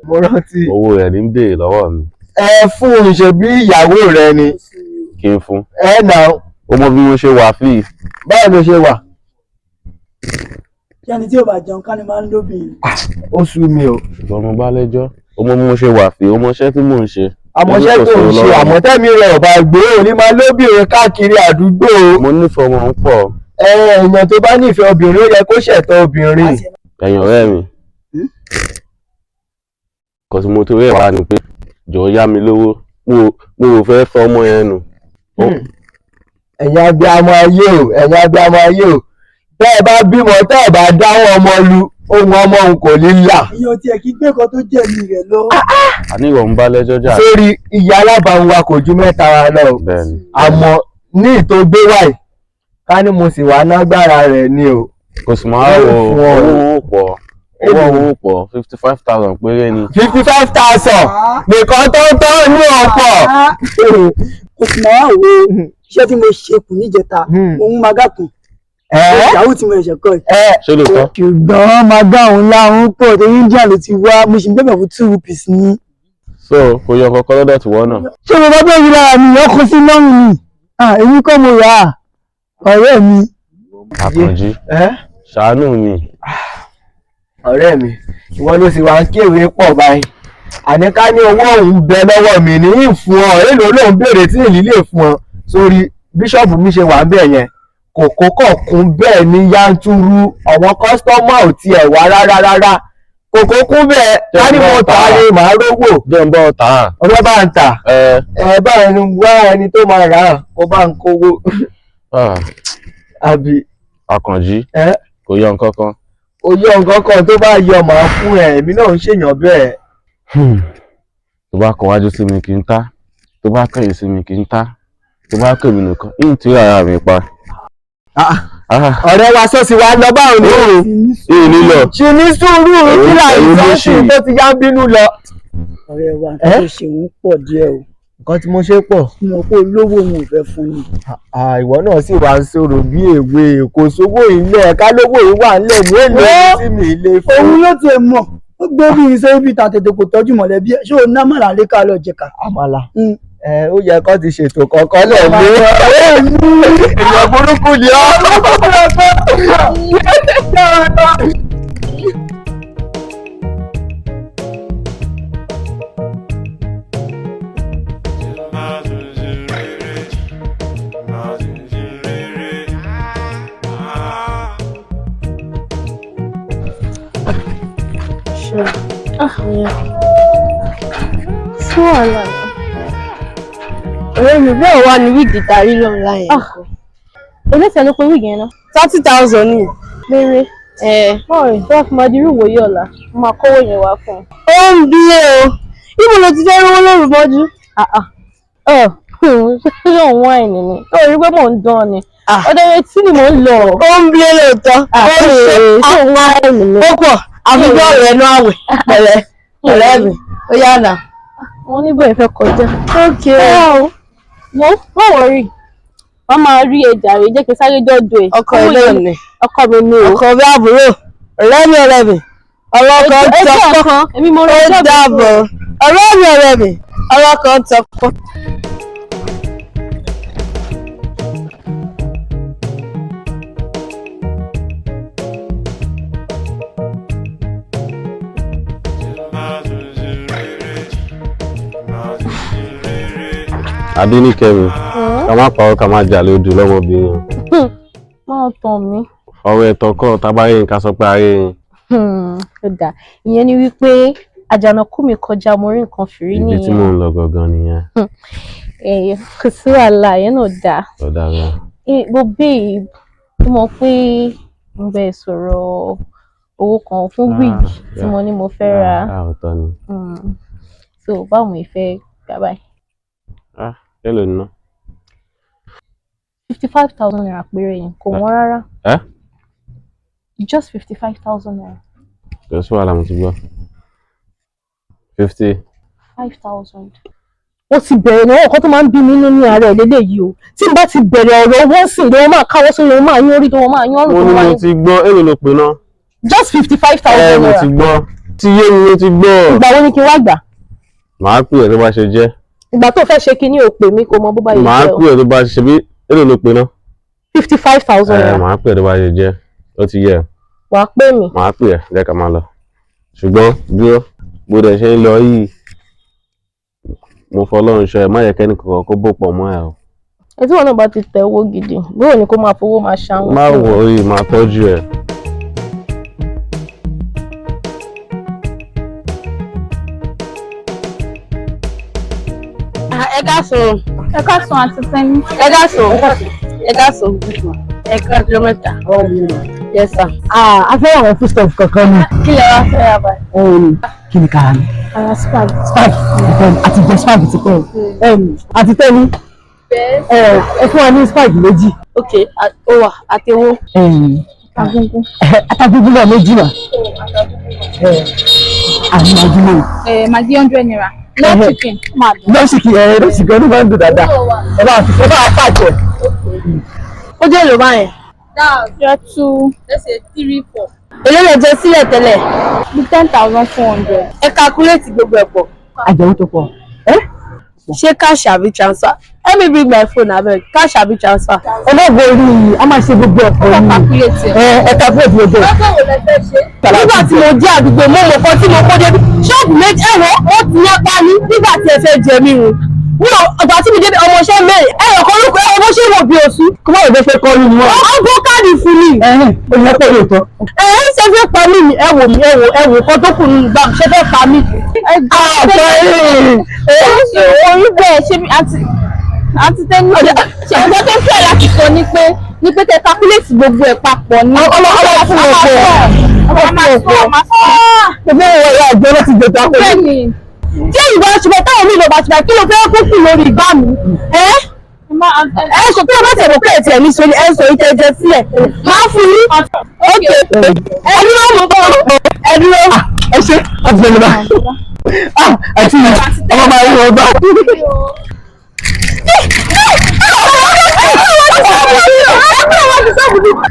Mo rántí. Owó rẹ̀ ní ń béèrè lọ́wọ́ mi. Ẹ fún un, ṣe bí ìyàwó rẹ ni. Kí n fún. Ẹ nà ó. Ó mọ bí mo ṣe wà fíì. Báwo ló ṣe wà? Kí ẹni tí ò bá jẹun ká ní máa ń lóbìnrin. Ó sú mi o. Ṣùgbọ́n mo bá lẹ́jọ́. Ó mọ bí mo ṣe wà fíì, ó mọ iṣẹ́ tí mò ń ṣe. Àmọ́ṣẹ́ tó ń ṣe àmọ́tẹ́mi rẹ̀ ọ̀bà gbé òní máa lóbìnrin káàkiri àdúgbò. Mo nífẹ̀ẹ́ ọmọ ń pọ̀. Èèyàn tó bá nífẹ̀ẹ́ obìnrin ó yẹ kó ṣẹ̀tọ́ obìnrin. Ẹ̀yin ọ̀rẹ́ mi, kò sí mo torí ẹ̀ wá ni pé jọ̀ọ́ yá mi lówó, mo ò fẹ́ fọ ọmọ yẹn nù. Ẹ̀yin abiyamọ ayé o, ẹ̀yin abiyamọ ayé o, tẹ́ ẹ bá bímọ tẹ́ ẹ bá dáwọ́ ọmọ lu, ohun ọmọ òun kò ní là. Ìyàn tiẹ̀ kí gbé kan tó jẹ̀bi rẹ̀ lọ. Àní ìwọ̀ ń bá lẹ́jọ́ jà. Sórí ìyá alábàáhùn wa kò ju mẹ́ta wa lọ. Àmọ́ ní ìtò gbé wáyé, ká ní mo sì wá nágbára rẹ̀ ni o. Kò sì máa wọ owó pọ̀, owó pọ̀, 55,000 péré ni. 55,000 nìkan tó ń tọ́ ní ọ̀pọ̀. Kò sì máa wo iṣẹ́ tí mo ṣe kù níjẹta, òun máa gàkùn. Ìyàwó tí mo ṣẹ̀ṣẹ̀ kọ́ ẹ̀. Ṣé lóòótọ́? Ṣùgbọ́n máa gbá òun láwọn pọ̀ torí India ló ti wá, mo sì ń bẹ̀bẹ̀ fún 2 rupees ní. So kò yọ kọ́kọ́ lọ́dọ̀ tiwọ́ náà. Ṣé mo bá bẹ́ẹ̀ rí lára mi, ọkọ̀ sí lọ́rùn ni, èmi kọ́ mo rà á, ọ̀rẹ́ mi. Àkànjí, ṣàánú mi. Ọ̀rẹ́ mi, ìwọ ló sì wá ń kéwèé pọ̀ báyìí. Àní ká ní owó òun bẹ lọ́wọ́ mi ní ìfún ọ, èlò lòun béèrè tí èyí lè fún ọ. Sórí bíṣọ̀bù mi ṣe wà ń bẹ̀ yẹn, kòkó kọ̀ọ̀kún bẹ́ẹ̀ ní yanturu, àwọn kọ́sítọ́mà ò tiẹ̀ wá rárá rárá. Kòkó kún bẹ́ẹ̀, ká ní mo tà á ni màá rówó. Jẹ́ ń bọ́ tà á. Ọ̀rẹ́ bá ń tà. Ẹ bá ẹni wá ẹni tó máa rà á, kó bá ń kówó. Àbí. Àkànjí, kò yọ nǹkan kan. Ó yọ nǹkan kan, tó bá yọ màá fún ẹ, èmi náà ń ṣèyàn bẹ́ẹ̀. Tó bá kọ wájú sí mi kì í ta, tó bá kẹ̀yìn sí mi kì í ta, tó bá kẹ̀mí nìkan, yìí tí ara mi pa. Ọ̀rẹ́ wa sọ́ọ̀sì wa lọ báwo ni o. Ìyìn nílọ. Ṣì ní sùúrù kílà ìsọ́ọ̀sì tó ti yá ń bínú lọ. Ọ̀rẹ́ wa, nǹkan tó ṣe òun pọ̀ díẹ̀ o. Nǹkan tí mo ṣe pọ̀. Mo mọ̀ pé olówó òun ò fẹ́ fún mi. Ìwọ náà sì wá ń sọ̀rọ̀ bí èwe, kò sówó ilé ká lówó yìí wà nílẹ̀ ní èlò tí mi lè fún. Òun ló tiẹ̀ mọ̀, ó gbé bí iṣẹ́ ibi ta tètè kò tọ́jú mọ̀lẹ́bí ẹ̀, ṣé o ná màlà lé ká lọ jẹ̀ka. Àmàlà, ó yẹ kó ti ṣètò kọ̀ọ̀kan lẹ̀ ní. Èèyàn burúkú ni ọ́. Sí wàhálà. Ọ̀rẹ́ mi, bẹ́ẹ̀ wá ní wíìgì tàrí lọ́nà yẹn. Oníṣẹ́ ló pe wíìgì yẹn náà. 30,000 ni. Péré. Báwo tó wá fi máa di irú ìwòye ọ̀la, mo máa kówó yẹn wá fún un. Ó ń bí e o, ibo ló ti fẹ́ rówó lóru mọ́jú? Ṣé òun wáìnì ni? Ó rí pé mò ń dán ni. Ọ̀dọ̀ etí ni mò ń lọ. Ó ń bí e lóòótọ́. Ó ń ṣe ṣé òun wáìnì ni? Ó pọ̀, àfikún ọ̀rọ̀ ẹnu àwẹ̀ pẹ̀lẹ́ ọ̀rẹ́ mi, ó yá nà. Wọ́n ní bóyá fẹ́ kọjá. Ok. Mo má wọrí, wọ́n máa rí ẹja rẹ̀, jẹ́ kí n sáré dọ́dọ̀ ẹ̀. Ọkọ ẹ̀ náà ni. Ọkọ mi ni o. Ọkọ mi àbúrò, ọ̀rẹ́ mi ọ̀rẹ́ mi, ọlọ́kọ̀ tọpọ́, ó dàbọ̀, ọ̀rẹ́ mi ọ̀rẹ́ mi, ọlọ́kọ̀ tọpọ́. Adéníkẹ́mi, ká má parọ́, ká má jà lójú lọ́mọbìnrin. Máa tàn mí. Ọ̀rọ̀ ẹ̀tàn kọ́, tábáyé nǹkan sọ pé ayé yín. Ó dà, ìyẹn ni wípé àjànàkú mi kọjá, mo rí nǹkan fìrí Ibi tí nìyẹn. mò ń lọ gangan nìyẹn. Kò sí wàhálà, ìyẹn náà dáa. Ó dáa. But babe, ó mọ̀ pé mo bẹ̀ sọ̀rọ̀ owó kan fún wig tí mo ní mo fẹ́ rà. Ọ̀tọ̀ ni. So báwo mo fẹ́ gbà báyìí? Èló ni ná? 55,000 naira péré ni, kò wọ́n rárá. Ẹ́? Just 55,000 naira. Kò sí wàhálà, mo ti gbọ́. 50. 5,000. Ó ti bẹ̀rẹ̀ ní ọkọ̀ tó máa ń bí mi nínú ní ara ẹ̀ lélẹ́yìí o. Tí n bá ti bẹ̀rẹ̀ ọ̀rọ̀ owó sìn ló máa káwọ́ sórí, òun máa yán orí tó wọ́n máa yán ọ̀rùn Mo tó ní máa mo yán. ti gbọ́, èló ló pè ná? Just fifty five Ẹ thousand mo naira. ti gbọ́. Ti yé mi, mo ti gbọ́. Ìgbà wo ni kí n wá gbà? Màá pè ẹ́ tó bá ṣe jẹ́. Ìgbà tó fẹ́ ṣe kinní ò pè mí, kò mọ bó bá yẹ Màá jẹ́ o. pè ẹ́ tó bá ṣe bí, èló ló pè ná? 55,000 Ẹ naira. màá pè ẹ́ tó bá ṣe jẹ́. Ó ti yẹ. Wàá pè mí. Màá pè ẹ́, jẹ́ ká máa lọ. Ṣùgbọ́n dúró, bó dẹ̀ ṣe ń lọ yìí, Mo fọlọ́run ṣọ́ ẹ, má yẹ kẹ́ni kankan kó bò pọ̀ mọ́ ẹ o. Ẹ tí wọn náà bá ti tẹ owó gidi, bóyá ni kó máa fowó máa ṣàwọn. Má worry, máa tọ́jú ẹ. Ẹ káàsán. Ẹ káàsán, àti Tẹ́ni. Ẹ káàsán. Ẹ káàsán. Ẹ káàsán mẹ́ta. Yes sir. A fẹ́ àwọn foodstuff kankan ni. Kí lẹ wá fẹ́ ra báyìí? Kí ni kára ni? Ara spag. Spag àti jẹ spag ti pẹ́ o. Àti Tẹ́ni, ẹ fún wa ní spag méjì. Ok, ó wà àtẹwó. Atagúngún náà méjì náà. Àmì àdúgbò. Maggi ₦100. No chicken. No chicken, no chicken, ó máa ń dùn dáadáa. Ẹ bá ẹ bá pàjẹ́. Ó jẹ́ èlò báyẹn. That's two. Let's say three, four. Èló lẹ jẹ sílẹ̀ tẹ́lẹ̀? Bí 10,400. Ẹ calculate gbogbo ẹ̀ pọ̀. Àjẹwò tó pọ̀. Ṣé cash àbí transfer? Let me bring my phone abeg. Cash àbí transfer? Ẹ má worry, a máa ṣe gbogbo ẹ̀pọ̀ ni. Ẹ calculate gbogbo ẹ̀. Nígbà tí mo jẹ́ àdúgbò, mo mọ̀ kan tí mo kó débi. Ṣọ́ọ̀bù méjì ẹ̀wọ̀n ó ti yá pa ní nígbà tí ẹ fẹ́ jẹ mí run. Mi ò ọ̀gbà tí mi débi ọmọọṣẹ́ mẹ́rin ẹ̀rọ kan ló kọ́ ẹ bó ṣe wò bí oṣù. Kó má lè fẹ́ kọ́ ní wọn. Ó gbó káàdì fún mi. Ó ní lọ́pọ̀ lóòótọ́. Ẹ ń ṣe fẹ́ pa mí ni, ẹ wò mí, ẹ wò ẹ wò kan tó kù nínú gbà ṣe fẹ́ pa mí. Orí bẹ́ẹ̀ ṣe bí àti Tẹ́ni ṣe nǹkan tó fẹ́ láti sọ ni pé kẹ́ calculate gbogbo ẹ̀ papọ̀ ni. Ọlọ́wọ́ fún ọ̀pọ̀. Ọ̀pọ̀. Gbogbo ìwọ ìyá àjọ láti jẹta pẹ̀lú. Bẹ́ẹ̀ni. Tí èyí bá ṣùgbọ́n táwọn míì lọ bá ṣùgbọ́n kí ló fẹ́ kó kù lórí ìgbà mi? Ẹ ẹ sọ pé ọba tẹ̀wọ̀ pé ẹ̀tẹ̀ mi sọ ẹ sọ ìtẹ̀jẹ sílẹ̀. Máa fún yín. Ok. Ẹ dúró mo bọ̀. Ẹ dúró. Ẹ ṣe àti bẹ̀rẹ̀ bá. Àti ọmọ máa rí wọn bá.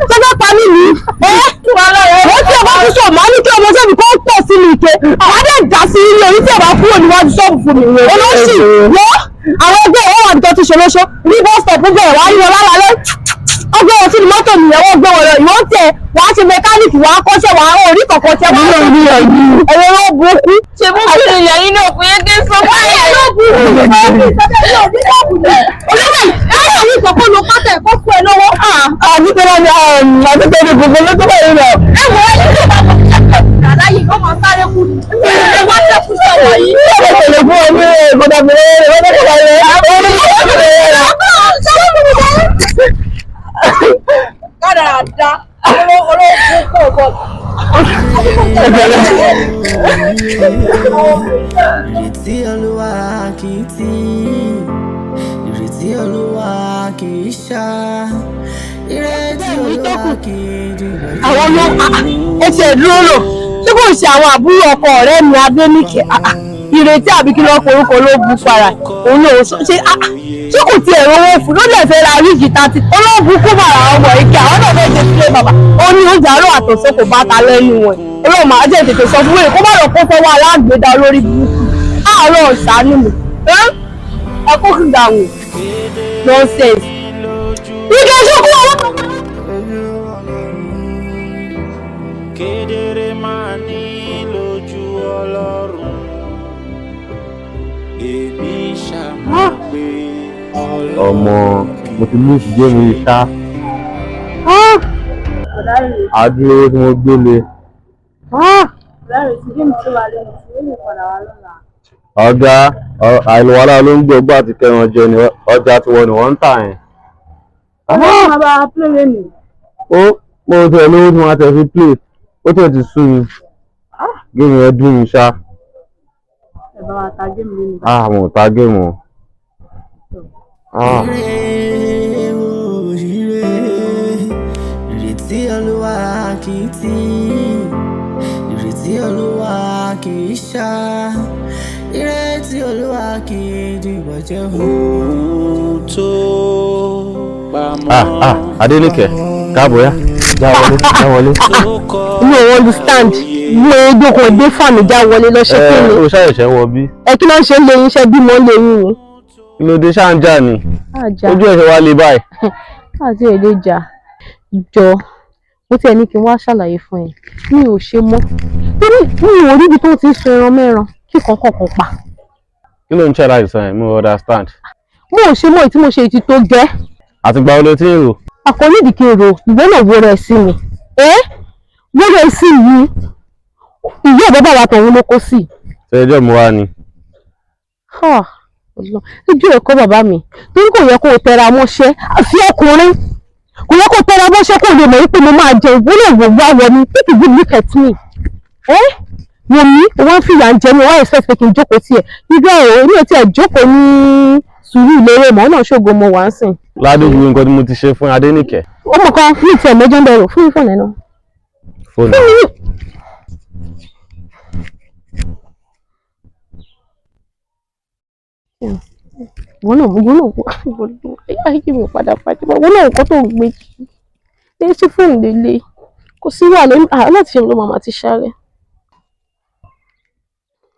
Sọ́jọ́ pa mí ni. Wọ́n tí ọba tún sọ, màá ní kí ọmọ sẹ́mi kó pọ̀ sínú ike. Màá dẹ̀ dà sí ilé orí tí ọba kúrò níwájú ṣọ́ọ̀bù fún mi. Olóṣì wọ́n àwọn ẹgbẹ́ ìwọ́n wà nìkan ti ṣolóṣó ní bus stop gbogbo ẹ̀ wá rí wọn lálálẹ́. Ọgbẹ́ wọn sínú mọ́tò nìyẹn wọ́n gbé wọn lọ. Ìwọ́n tiẹ̀ wàá ṣe mẹkáníìkì wàá kọ́ṣẹ́ wàá orí kọ̀ọ̀kan tiẹ̀ wàá ẹ̀rọ ló burúkú. Ṣé mo bí ìyá yín náà kò yẹ kí n sọ fún ẹ? Ló burúkú. Olóyè ẹ̀rọ mi kọ̀ọ̀kan ló pátá ẹ̀kọ́ fún ẹ lọ́wọ́. Àdúgbò ni àdúgbò ni gbogbo ló tó báyìí lọ. Ẹ wọ ẹ ní ìbá tó aláyè ó máa sáré kú ni. Ẹ wá ṣẹ́kù sọ̀rọ̀ yìí. Ṣé o lè fún ọ ní ìgbọ́dọ̀ mi Kádàrá olóògùn kò bọ̀. Ìrètí Olúwa kì í tì, ìrètí Olúwa kì í ṣá, ìrètí Olúwa kì í dìbò. Àwọn ló ẹ ti ẹ̀ dúró lò ṣé kò ṣe àwọn àbúrò ọkọ ọ̀rẹ́ mi Adéníkẹ́ Ìrètí àbí kí lọ́ọ́ forúkọ ló bu para òun lòun sọ ṣé ṣé kò tiẹ̀ rówó fún ló dẹ̀ fẹ́ ra wíìgì tàti olóògùn kó bàrà ọmọ ike àwọn náà fẹ́ jẹ sílé bàbá ó ní oúnjẹ àárọ̀ àtọ̀sọ́ kò bá ta lẹ́nu wọn olóòmọ máa jẹ́ tètè sọ fún wèrè kó má lọ kó fọwọ́ alágbèédá olórí burúkú àárọ̀ ṣàánú mi ẹ kó kí gbà wò nonsense. Ike ṣe kú ọwọ́. Kedere máa ní lójú Ọlọ́run, èmi ṣàmọ̀ pé Ọmọ, mo ti mú ìṣìjẹ́ mi ṣá. Àdúró owó tí mo gbé le. Ọ̀gá àìlùwàlá ló ń gbé ọgbà àti kẹran jẹ ni ọjà tiwọn ni wọ́n ń tà yẹn. Ó mo tẹ̀ lówó tí wọ́n á tẹ̀ fi play, ó tẹ̀ ti sú mi. Géèmù yẹn dùn mí ṣá. Ah, mo ò ta géèmù o. Ah. Ire o, ire, ìrètí Olúwa kì í tì, ìrètí Olúwa kì í ṣá, ìrètí Olúwa kì í dìbàjẹ́ o. Ohun tó pamọ́. Ah, ah, Adéníkẹ́, káàbọ̀ yá. Já wọlé, já wọlé. Mi ò understand. Mi ò dókòó dé fàmì já wọlé lọ ṣe kí ni. Ẹ o ṣàṣẹ̀ṣẹ̀ wọ bí. Ẹ kí ló ń ṣe ń lé yín iṣẹ́ bímọ ń lé yín ni. Kí ló dé ṣáà ń jà ni? Àjà. Ojú ẹ̀ṣẹ̀ wa le báyìí. Àti èdè jà jọ mo tiẹ̀ ní kí n wá ṣàlàyé fún ẹ, mi ò ṣe mọ́ torí mi ò ríbi tó ti ń sun ẹran mẹ́ran kí kankan kan pa. Kí ló ń ṣe láti sọ yẹn? Mo understand. Mo ò ṣe mọ́ èyí tí mo ṣe ti tó gẹ́. Àtìgbà wo ló ti ń rò? Àkọlé ìdíkì èrò ìwọ náà wo rẹ̀ sí mi. Ẹ́ wo rẹ̀ sí mi. Ìyá bàbá wa tọ̀hún ló kó sí. Ṣé ẹjọ́ mi wá ni? Ojú ẹ̀kọ́ bàbá mi torí kò yẹ kó o tẹra mọ́ṣẹ́ àfi ọkùnrin kò yẹ kó o tẹra mọ́ṣẹ́ kó o lè mọ̀ wípé mo máa jẹ ìwọ náà wò wá wọ mi. Take a good look at me. Ẹ́ wò mí, wọ́n ń fìyà ń jẹ mi, wọ́n expect pé kí n jókòó tiẹ̀ nígbà ọ̀rọ̀ èmi ò tiẹ̀ jókòó ní sùúrù ìlérè mọ́ náà ṣògo mo wà ń sìn. Ládùúgbò nǹkan tí mo ti ṣe fún Adéníkẹ́. Ọmọ kan ní tiẹ̀ mẹ́jọ ń bẹ̀rù fún mi fóònù ẹ̀ náà. Fóònù. Fún mi. Wọ́n náà wọ́n náà wọ́n náà ayé mi padà pàdé wọ́n náà nǹkan tó ń gbé kí ẹ ṣe fóònù lélẹ̀ kò sí wàhálà láti ṣe ló màmá ti ṣáré.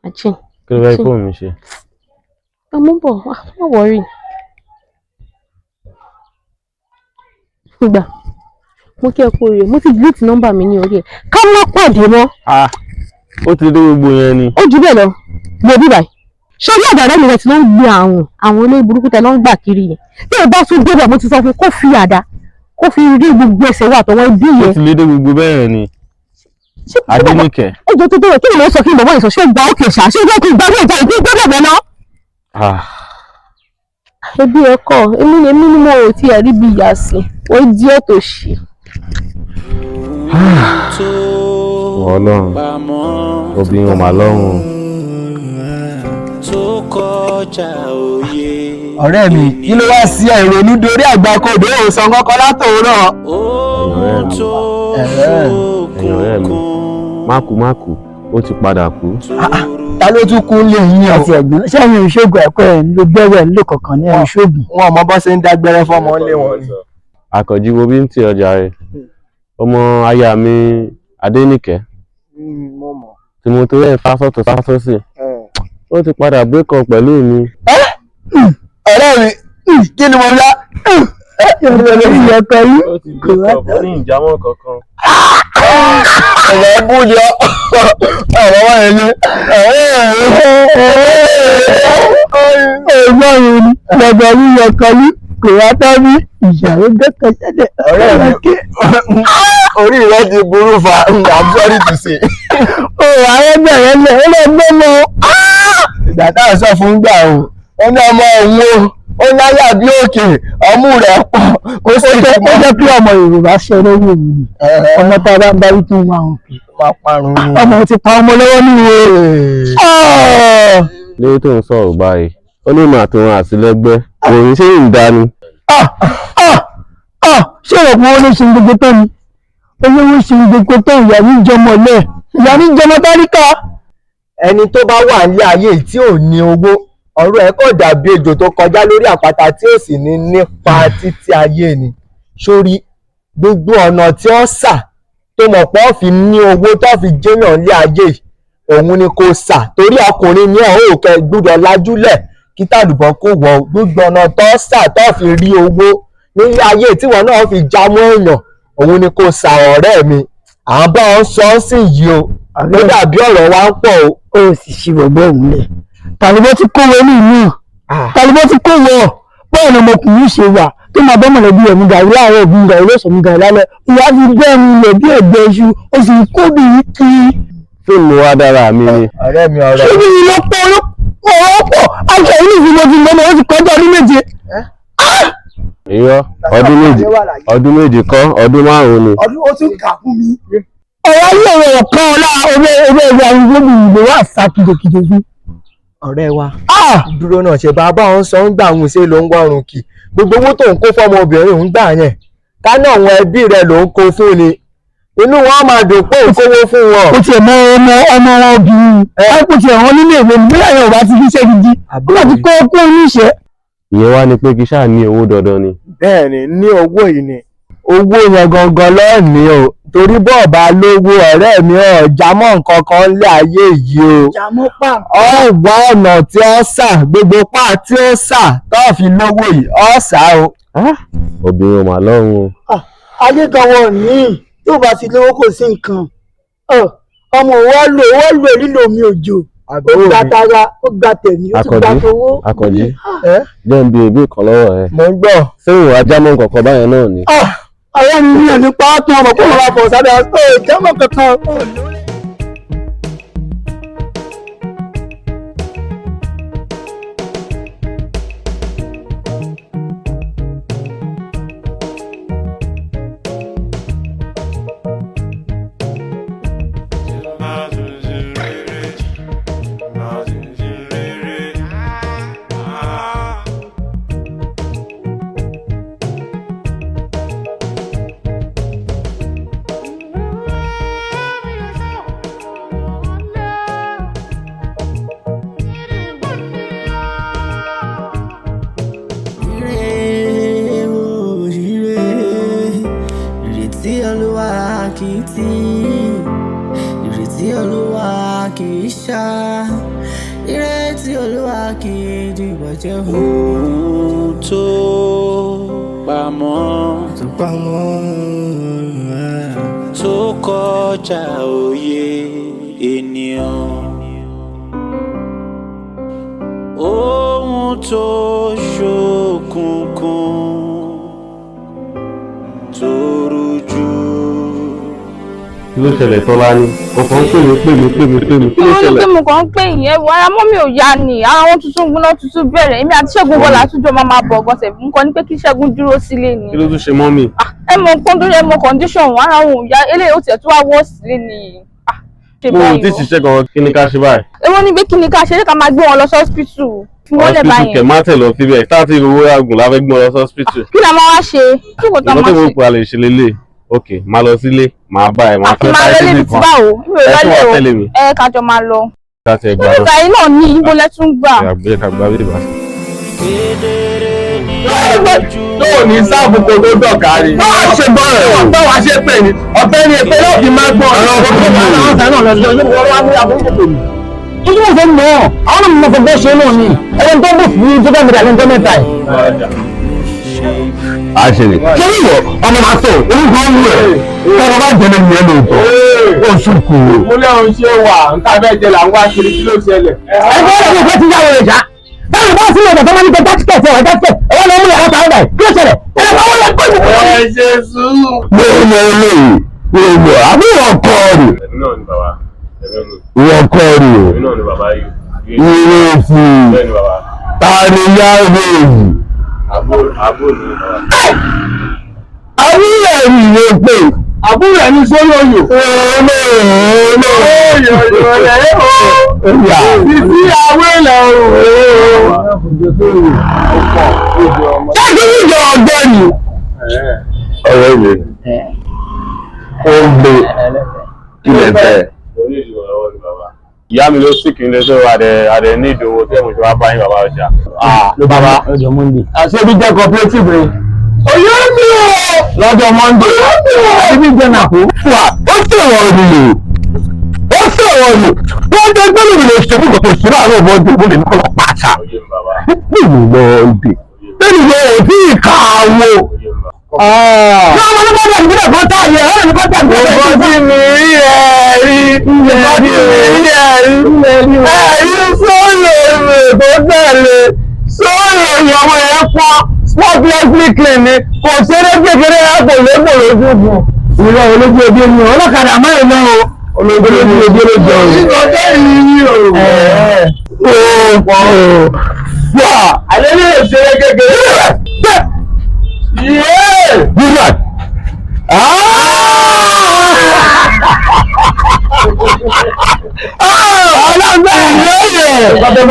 Àjìn. Kí ló fẹ́ fóònù mi ṣe? Àmọ́ bọ̀ má wọrí. Gbà mo kí ẹ kú oríire, mo ti delete nọ́mbà mi ní orí ẹ̀ ká má pàdé mọ́. Ó ti dé gbogbo yẹn ni. Ó jù bẹ́ẹ̀ lọ, mo bí báyìí. Ṣé orí ọ̀dà rẹ̀ ti ló ń gbé àrùn àwọn olórí burúkú tẹ ló ń gbà kiri yẹn? Bí o bá tún débẹ̀ mo ti sọ fún kó fi àdá kó fi rí gbogbo ẹsẹ̀ wà tọwọ́ ibi yẹn. Ó ti lé dé gbogbo bẹ́ẹ̀ ni. Adéníkẹ́. Ẹjọ́ tó débẹ̀ kí ni mo sọ kí ni bàbá yìí sọ ṣé ó gba òkè ṣá ṣé ó gbọ́ kí n gbàgbé ìjà ìgbé gbọ́dọ̀ bẹ́ẹ̀ náà. Ebi ẹ̀kọ́ èmi ni èmi ni mo ò tiẹ̀ rí bí ìyá sí ó jí ọ̀tọ̀ ṣì. Ọlọ́run obìnrin ò mà lọ́rùn. Ọ̀rẹ́ mi, kí ló wá sí ìrònú dorí àgbàkodò ó sọ kọ́kọ́ látòórọ̀. Ẹ̀yin ọ̀rẹ́ mi, má kú má kú, ó ti padà kú. Ta ló tún kú lé yín o? Àti ẹ̀gbọ́n, ṣé ẹ̀yin ìṣègùn ẹ̀kọ́ ẹ̀ ń lo gbẹ́rẹ́ ẹ̀ ń lò kankan ní ẹ̀yin ìṣègùn? Wọn ò mọ bó ṣe ń dágbẹ́rẹ́ fọ́mọ lé wọn ni. Àkànjí wo bí ń ti ọjà rẹ̀, ọmọ aya mi Adéníkẹ́ tí mo torí ẹ̀ sásọ̀tún sásọ̀sì, ó ti padà break up pẹ̀lú mi. Ọ̀rẹ́ mi, kí ni mo lá? Ó ti break up ní ìjámọ́ kankan. Ọ̀rọ̀ bú ni ọ́, ọ̀rọ̀ wọ́n yẹn ni. Ẹ̀gbọ́n mi ni bàbá mi yọ kọlí kò wá tán bí ìyàwó gbẹ́kọ̀ sẹ́dẹ̀. Ọ̀rẹ́ mi, orí rẹ ti burú fa, I'm sorry to say. Ó wà á bẹ̀rẹ̀ lẹ̀, ó lọ gbọ́ mọ́. Ìgbà tá à ń sọ fún gbà o, ó ní ọmọ òun o, ó láyà bí òkè, ọmú rẹ̀ pọ̀, ó sì Ó jẹ́ pé ọmọ Yorùbá ṣe lórí òun ni. Ọmọ tá a bá ń bá wí tún máa ń pè. Máa parun ni. Ọmọ ti pa ọmọ lọ́wọ́ nínú o. Lórí tó ń sọ̀rọ̀ báyìí, ó ní màá tó wọn àtìlẹ́gbẹ́, òun ṣé ń dání. Ṣé òpin owó ló ṣe gbogbo tán ni? Olówó ṣe gbogbo tán, ìyá ní jọmọ lẹ̀, ìyá ní jọmọ tálíkà. Ẹni tó bá wà ní ayé tí ò ní owó, ọ̀rọ̀ ẹ̀ kò dàbí ejò tó kọjá lórí àpáta tí ò sì ní nípa títí ayé ni. Sórí gbogbo ọ̀nà tí ó sà tó mọ̀ pé ó fi ní owó tó fi jẹ́yàn ní ayé, òun ni kò sà torí ọkùnrin ní ọ̀hún òkè gbúdọ̀ lajúlẹ̀ kí tàlùbọ̀ kò wọ̀. Gbogbo ọ̀nà tó sà tó fi rí owó nílé ayé tí wọn náà fi já mọ́ èèyàn, òun ni kò sà. Ọ̀rẹ́ mi, à ń bá ọ sọ ọ́ sì yìí o, ó dàbí ọ̀rọ̀ wa ń pọ̀ o. Ó sì ṣe bọ̀bọ̀ òun lẹ̀. Tàlùbọ̀ ti kó wọ ní ìlú, tàlùbọ̀ ti kó wọ. Báwo ni ọmọkùnrin ṣe wà tó máa bọ́ mọ̀lẹ́bí rẹ̀ mú gàrí láàárọ̀, mú gàrí lọ́sàn-án, mú gàrí lálẹ́? Ìyá fi bẹ́ẹ̀ ni ilẹ̀ bí ẹ̀gbẹ́ iṣu, ó sì ń kóbìnrin kiri. Fíìmù wa dára mi ni. Ọ̀rẹ́ mi, ọ̀rẹ́ Ṣé bí ló pọ̀ ọ̀rọ̀ pọ̀ aṣọ ìlú ìfìmọ̀ ti lọ́mọ, ó ti kọjá ọdún méje. Irọ́, ọdún méje kọ́, ọdún 5 ni. Ọdún ó tún kà fún mi. Ọ̀rọ̀ ayé ọ̀rọ̀ kan ọ̀la ọ̀rẹ́ ọ̀rẹ́ ọ̀rẹ́ àwọn gómìnà ìlú wa sá kìjokìjo fún. Ọ̀rẹ́ wa, dúró náà, ṣe bàbá òun sọ ń gbà òun ṣe ló ń wọ́run kì gbogbo owó tó ń kó fọmọ obìnrin òun gbà yẹn, kánà àwọn ẹbí rẹ̀ ló ń kó fún ni, inú wọn máa dùn pé òun kówó fún wọn. Ó tiẹ̀ mọ ọmọ ọmọ wọn obìnrin ẹ kò tiẹ̀ wọn nílé ìwé ni bóyá yẹn ò bá ti fi iṣẹ́ gidi ó bá ti kó kó oníṣẹ́. Ìyẹn wá ni pé kí ṣáà ní owó dandan ni. Bẹ́ẹ̀ni, ní owó yìí ni owó yẹn gangan lọ́ọ̀ni o, torí bọ́ọ̀bá lówó ọ̀rẹ́ mi ọ̀já mọ́ nǹkan kan lé ayé yìí o. Ọ wá ọ̀nà tí ó sà gbogbo pa tí ó sà tó fi lówó yìí ọ sà o. Obìnrin ò mà lọ́rùn o. Ayé kan wọn ní tó bá ti lówó kò sí nǹkan. Ọmọ wa lò wá lò lílo omi òjò. Ó gba tara, ó gba tẹ̀mí, ó tún gba towó. Akànjí, jẹ́ ń bi èébì kan lọ́wọ́ ẹ. Mo ń gbọ́. Ṣé ìwà ajá mọ́ nǹkan kan báyẹn náà ni? Ọ̀rẹ́ mi ní ẹni pa á tún ọmọ kó rọra bọ̀ sábẹ́ aṣọ ìjẹ́mọ̀ kankan. Ire o, ire, ìrètí Olúwa kì í tì, ìrètí Olúwa kì í ṣá, ìrètí Olúwa kì í dìbàjẹ́ o. Ohun tó pamọ́, tó pamọ́, tó kọjá òye ènìyàn, ohun tó ṣókùnkùn tó rújú. Kí ló ṣẹlẹ̀, Tọ́lá ni? Ọkàn ń pè mí, pè mí, pè mí, pè mí. Kí ló Wọ́n ní pé ṣẹlẹ̀? mo kàn ń pè yín, ẹ̀wọ̀ ara mọ́ mi ò yá ni, ara wọn tuntun gbóná tuntun bẹ̀rẹ̀. Èmi àti Ṣẹ́gun bọ́lá àtúnjọ máa máa bọ̀ gan sẹ̀fún kan ní pé kí Ṣẹ́gun dúró sílé ni. Kí ló tún ṣe mọ́ mi? Ẹ mọ nǹkan tó yẹ, mọ condition wọn, ara wọn ò yá, eléyìí ó tiẹ̀ tún wá wọ́ sílé ni. Ah, ṣe Mo ò báyìí tí ì o. ṣiṣẹ́ gan, kí ni ká ṣe báyìí? Èwo ni pé kí ni ká ṣe? Ṣé ká máa gbé wọn lọ sí hospital? Fún wọn lẹ̀ Hospital báyẹn. kẹ̀, má tẹ̀ lọ síbẹ̀. Táàtì owó àgùn la fẹ́ gbé wọn lọ sí hospital. Kí la máa wá ṣe? Kí kò tá Ìgbọ́n máa tó ṣe? mọ̀ pé a lè ṣe lélẹ̀. Ok, máa lọ sílé, máa bá ẹ̀, máa fẹ́ Máa lọ sáré lébi síbì tí kan. báwo? Mi ò Ẹ tún lọlé wá o. tẹ̀lé mi. Ẹ kájọ máa lọ. Ká tẹ̀ gbà Níbi lọ. ìgbà yìí náà ní ibo lẹ tún gbà. Ẹ ká gbà bí ìbá. Tó ò ní sáàbù kó tó dọ̀kárí. Báwa ṣe gbọ́ rẹ̀ o. Báwa ṣe pè ní ọ̀fẹ́ ni èpè náà fi máa gbọ́. Ojú mo fẹ́ mọ̀ ọ́, àwọn ọmọ mi fẹ́ ṣe náà ni ẹni tó bù fún tó bá mi dà lẹ́nu tó mẹ́ta ẹ̀. A ṣe lè. Ṣé ìwọ ọmọ máa sọ orúkọ ń wù ẹ́? Tọ́lá bá jẹ́ lẹ́nu ẹ̀ lóòótọ́. Ó sùn kù. Mo lẹ́hìn ṣé wà nǹkan abẹ́ jẹ là ń wá kiri, kí ló ṣẹlẹ̀? Ẹgbẹ́ rẹ̀ ló fẹ́ ti yáwó rẹ̀ ṣá. Báwo bá sílẹ̀ ọ̀dọ̀ tó máa ní pé dátíkẹ̀tì ọ̀rọ̀ dátíkẹ̀tì ọwọ́ lọ mú yàrá tàwọn báyìí, kí ló ṣẹlẹ̀? Ẹ̀rọ báwo lẹ pé ìwọ. Ẹ ṣe sùúrù. Mo mọ eléyìí. Mo mọ àbúrò ọkọ rẹ̀. Èmi náà ni bàbá. Èmi ni. Ìwọ ọkọ rẹ̀. Èmi náà ni bàbá yìí. Ìrètí. Bẹ́ẹ̀ ni bàbá. Ta ni yáwó yìí? Àbúrò mi ni bàbá. Àbúrò ẹ̀ ní ìwé pé. Àbúrò ẹ̀ ní sóyòyò. Títí àwọn èèyàn o. Ṣé kí ní ìjọ ọ̀gbẹ́ni? Ọ̀rẹ́ mi, ó ń gbé ilẹ̀ bẹ́ẹ̀. Ìyá mi ló sì kí n lè sọ àdẹ ní ìdòwò tí ẹ̀mú ṣe wá bá yín, bàbá ọjà. Bàbá lọ́jọ́ Monday. Àṣé bí jẹ́ cooperative rẹ̀. Oyè mi o! Lọ́jọ́ Monday. Oyè mi o! Ibi jẹ́ nàkó. Wà ó sọ̀rọ̀ nìyí. Ó sọ̀rọ̀ nì. Wọ́n jẹ́ gbọ́dọ̀ mi lè ṣe fún kòtò ìṣúná àwọn ọmọ ọdún ìbò lè ní kọ́ lọ pàṣà. Nínú lọ ibè. Nínú lọ òbí ìka wo. Ṣé ọmọ ní bọ́dà ìbílẹ̀ kan tá àyè ẹ̀rọ ní bọ́dà ìbílẹ̀ Nǹkan tí mi rí ẹ rí. Nǹkan tí mi rí ẹ rí. Ẹ̀rí sóyè èrè tó tẹ̀lé. Sóyè èèyàn ọmọ yẹn pọ́n spotlessly clean ni. Kò ṣeré kékeré ẹ kò lébò lójú fún. Ìrọ̀ olójú ojú ni ọlọ́kadà márùn-ún náà o. Olójú ojú ló jọ o. Ìkọjá ìrírí o. Ó pọ̀ wà. Àlẹ́ lè ṣeré kékeré. Yéé! Bílẹ̀. Ọlọ́gbẹ́ ìlẹ́yẹ̀. Ọjọ́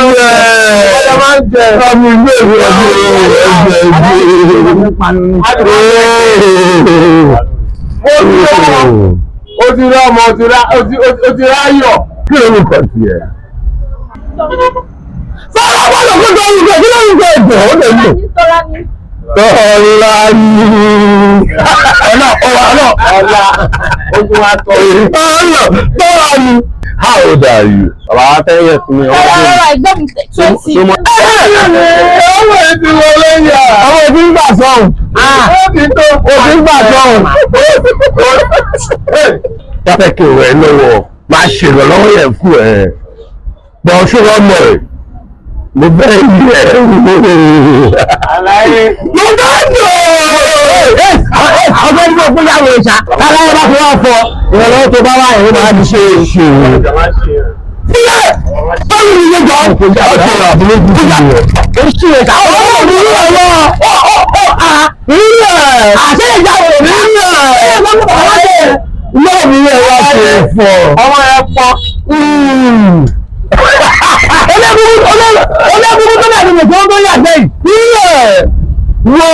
máa ń jẹ. Ọmọ ilé ìwé ẹgbẹ́ ẹgbẹ́. Ó ti rí ọmọ, ó ti ráyọ̀. Kí ló ń kọ sí ẹ? Sọ́dọ̀ bọ́ọ̀lù kó tó ń gbé, kí ló ń gbé ẹ̀jẹ̀ ó lè lò. Tọ́lá ni. Tọ́lá ni. Ọ̀nà ọ̀wà náà. Ọ̀la ogun wa tọ́. Ọ̀nà tọ́lá ni. How old are you? Bàbá wa tẹ́ yẹ̀ fún mi. Rárá rárá, ẹgbẹ́ mi 20. Ọmọ ètí wọlé yà. Àwọn òbí ń gbà sọ̀hún. Ó ti tó. Òbí ń gbà sọ̀hún. Pápẹ́ kí o rẹ̀ lọ́wọ́ máa ṣèrànlọ́wọ́ yẹn fún ẹ. Bọ̀ ṣé wọ́n mọ̀ ẹ́? Mo fẹ́ yẹ ẹ́ wò. Àlàyé. Mo fẹ́ yẹ ẹ́. Ọgbẹ́ni mo fún yàwó ìṣá. Láláyé bá fi wá fọ. Ìrànlọ́wọ́ tó bá wà ẹ̀rọ máa ń ṣe é ṣe. Sílẹ̀! Báwo ni yóò jọ? Ọ̀ṣọ́ àbúrò jù ú. Ó ṣì lè ká. Ọ̀rọ̀ mi ní ọ̀rọ̀ ọ̀ à nílẹ̀. Àṣẹ ìyàwó nílẹ̀. Lọ́ọ̀ mi yẹ wá ṣe fọ. Ọmọ yẹn pọ̀. Olóògùn tó dàbí mọ̀ tó yàgbẹ́ yìí. Nílẹ̀! Wóò!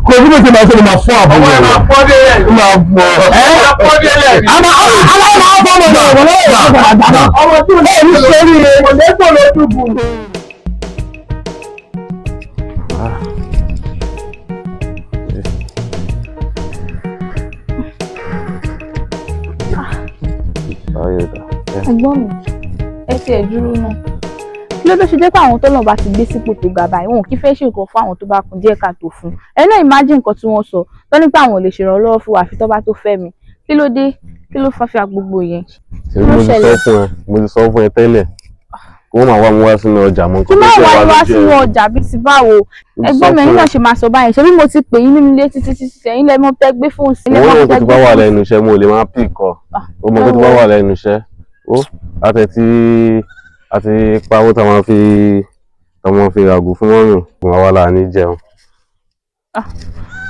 Kò sí bó ṣe máa ṣe ni máa fọ́ àbúrò. Ọmọ yẹn máa fọ́ délẹ̀. Máa fọ́. Ẹ máa fọ́ délẹ̀. Àmọ́ aláwọ̀ máa fọ́ ọmọ náà wọ́n lọ́wọ́ àgbà. Ọmọ tí mo Ẹ ní sórí rẹ̀. kò lẹ́gbọ̀n lójú bù. Ẹ̀gbọ́n mi, ẹ ti ẹ̀ dúró náà. Kí ló tó ṣe jẹ́ pé àwọn tọ́lọ̀ bá ti gbé sípò tó ga báyìí, wọn ò kí fẹ́ ṣe nǹkan fún àwọn tó bá kún díẹ̀ káàtó fún. Ẹ náà imagine nǹkan tí wọ́n sọ, tó ní pé àwọn ò lè ṣèrànlọ́wọ́ fún wa àfi tó bá tó fẹ́ mi. Kí ló dé? Kí ló fà fíà gbogbo yẹn? Ṣé mo ti sọ fún ẹ, mo ti sọ fún ẹ tẹ́lẹ̀ kó má wá mi wá sínú ọjà mọ́ Kí nǹkan má tó ṣe wá wá wá lójú sínú ẹ. ọjà bíi ti báwo? Mo ti Ẹ̀gbọ́n sọ mi, ẹ̀yin fún náà ẹ. ṣe máa sọ báyìí. Ṣebí mo ti pè yín nínú ilé títí títí, ẹ̀yin lẹ mọ̀ tẹ́ gbé fóònù sí. Òun náà kó tó bá wà lẹ́nu iṣẹ́ mo lè máa pì kọ. Ó mọ kó tó bá wà lẹ́nu iṣẹ́. Ó àtẹ̀tí àti pawó tá máa fi ràgùn fún mọ́mì kò máa wá láà ní jẹun.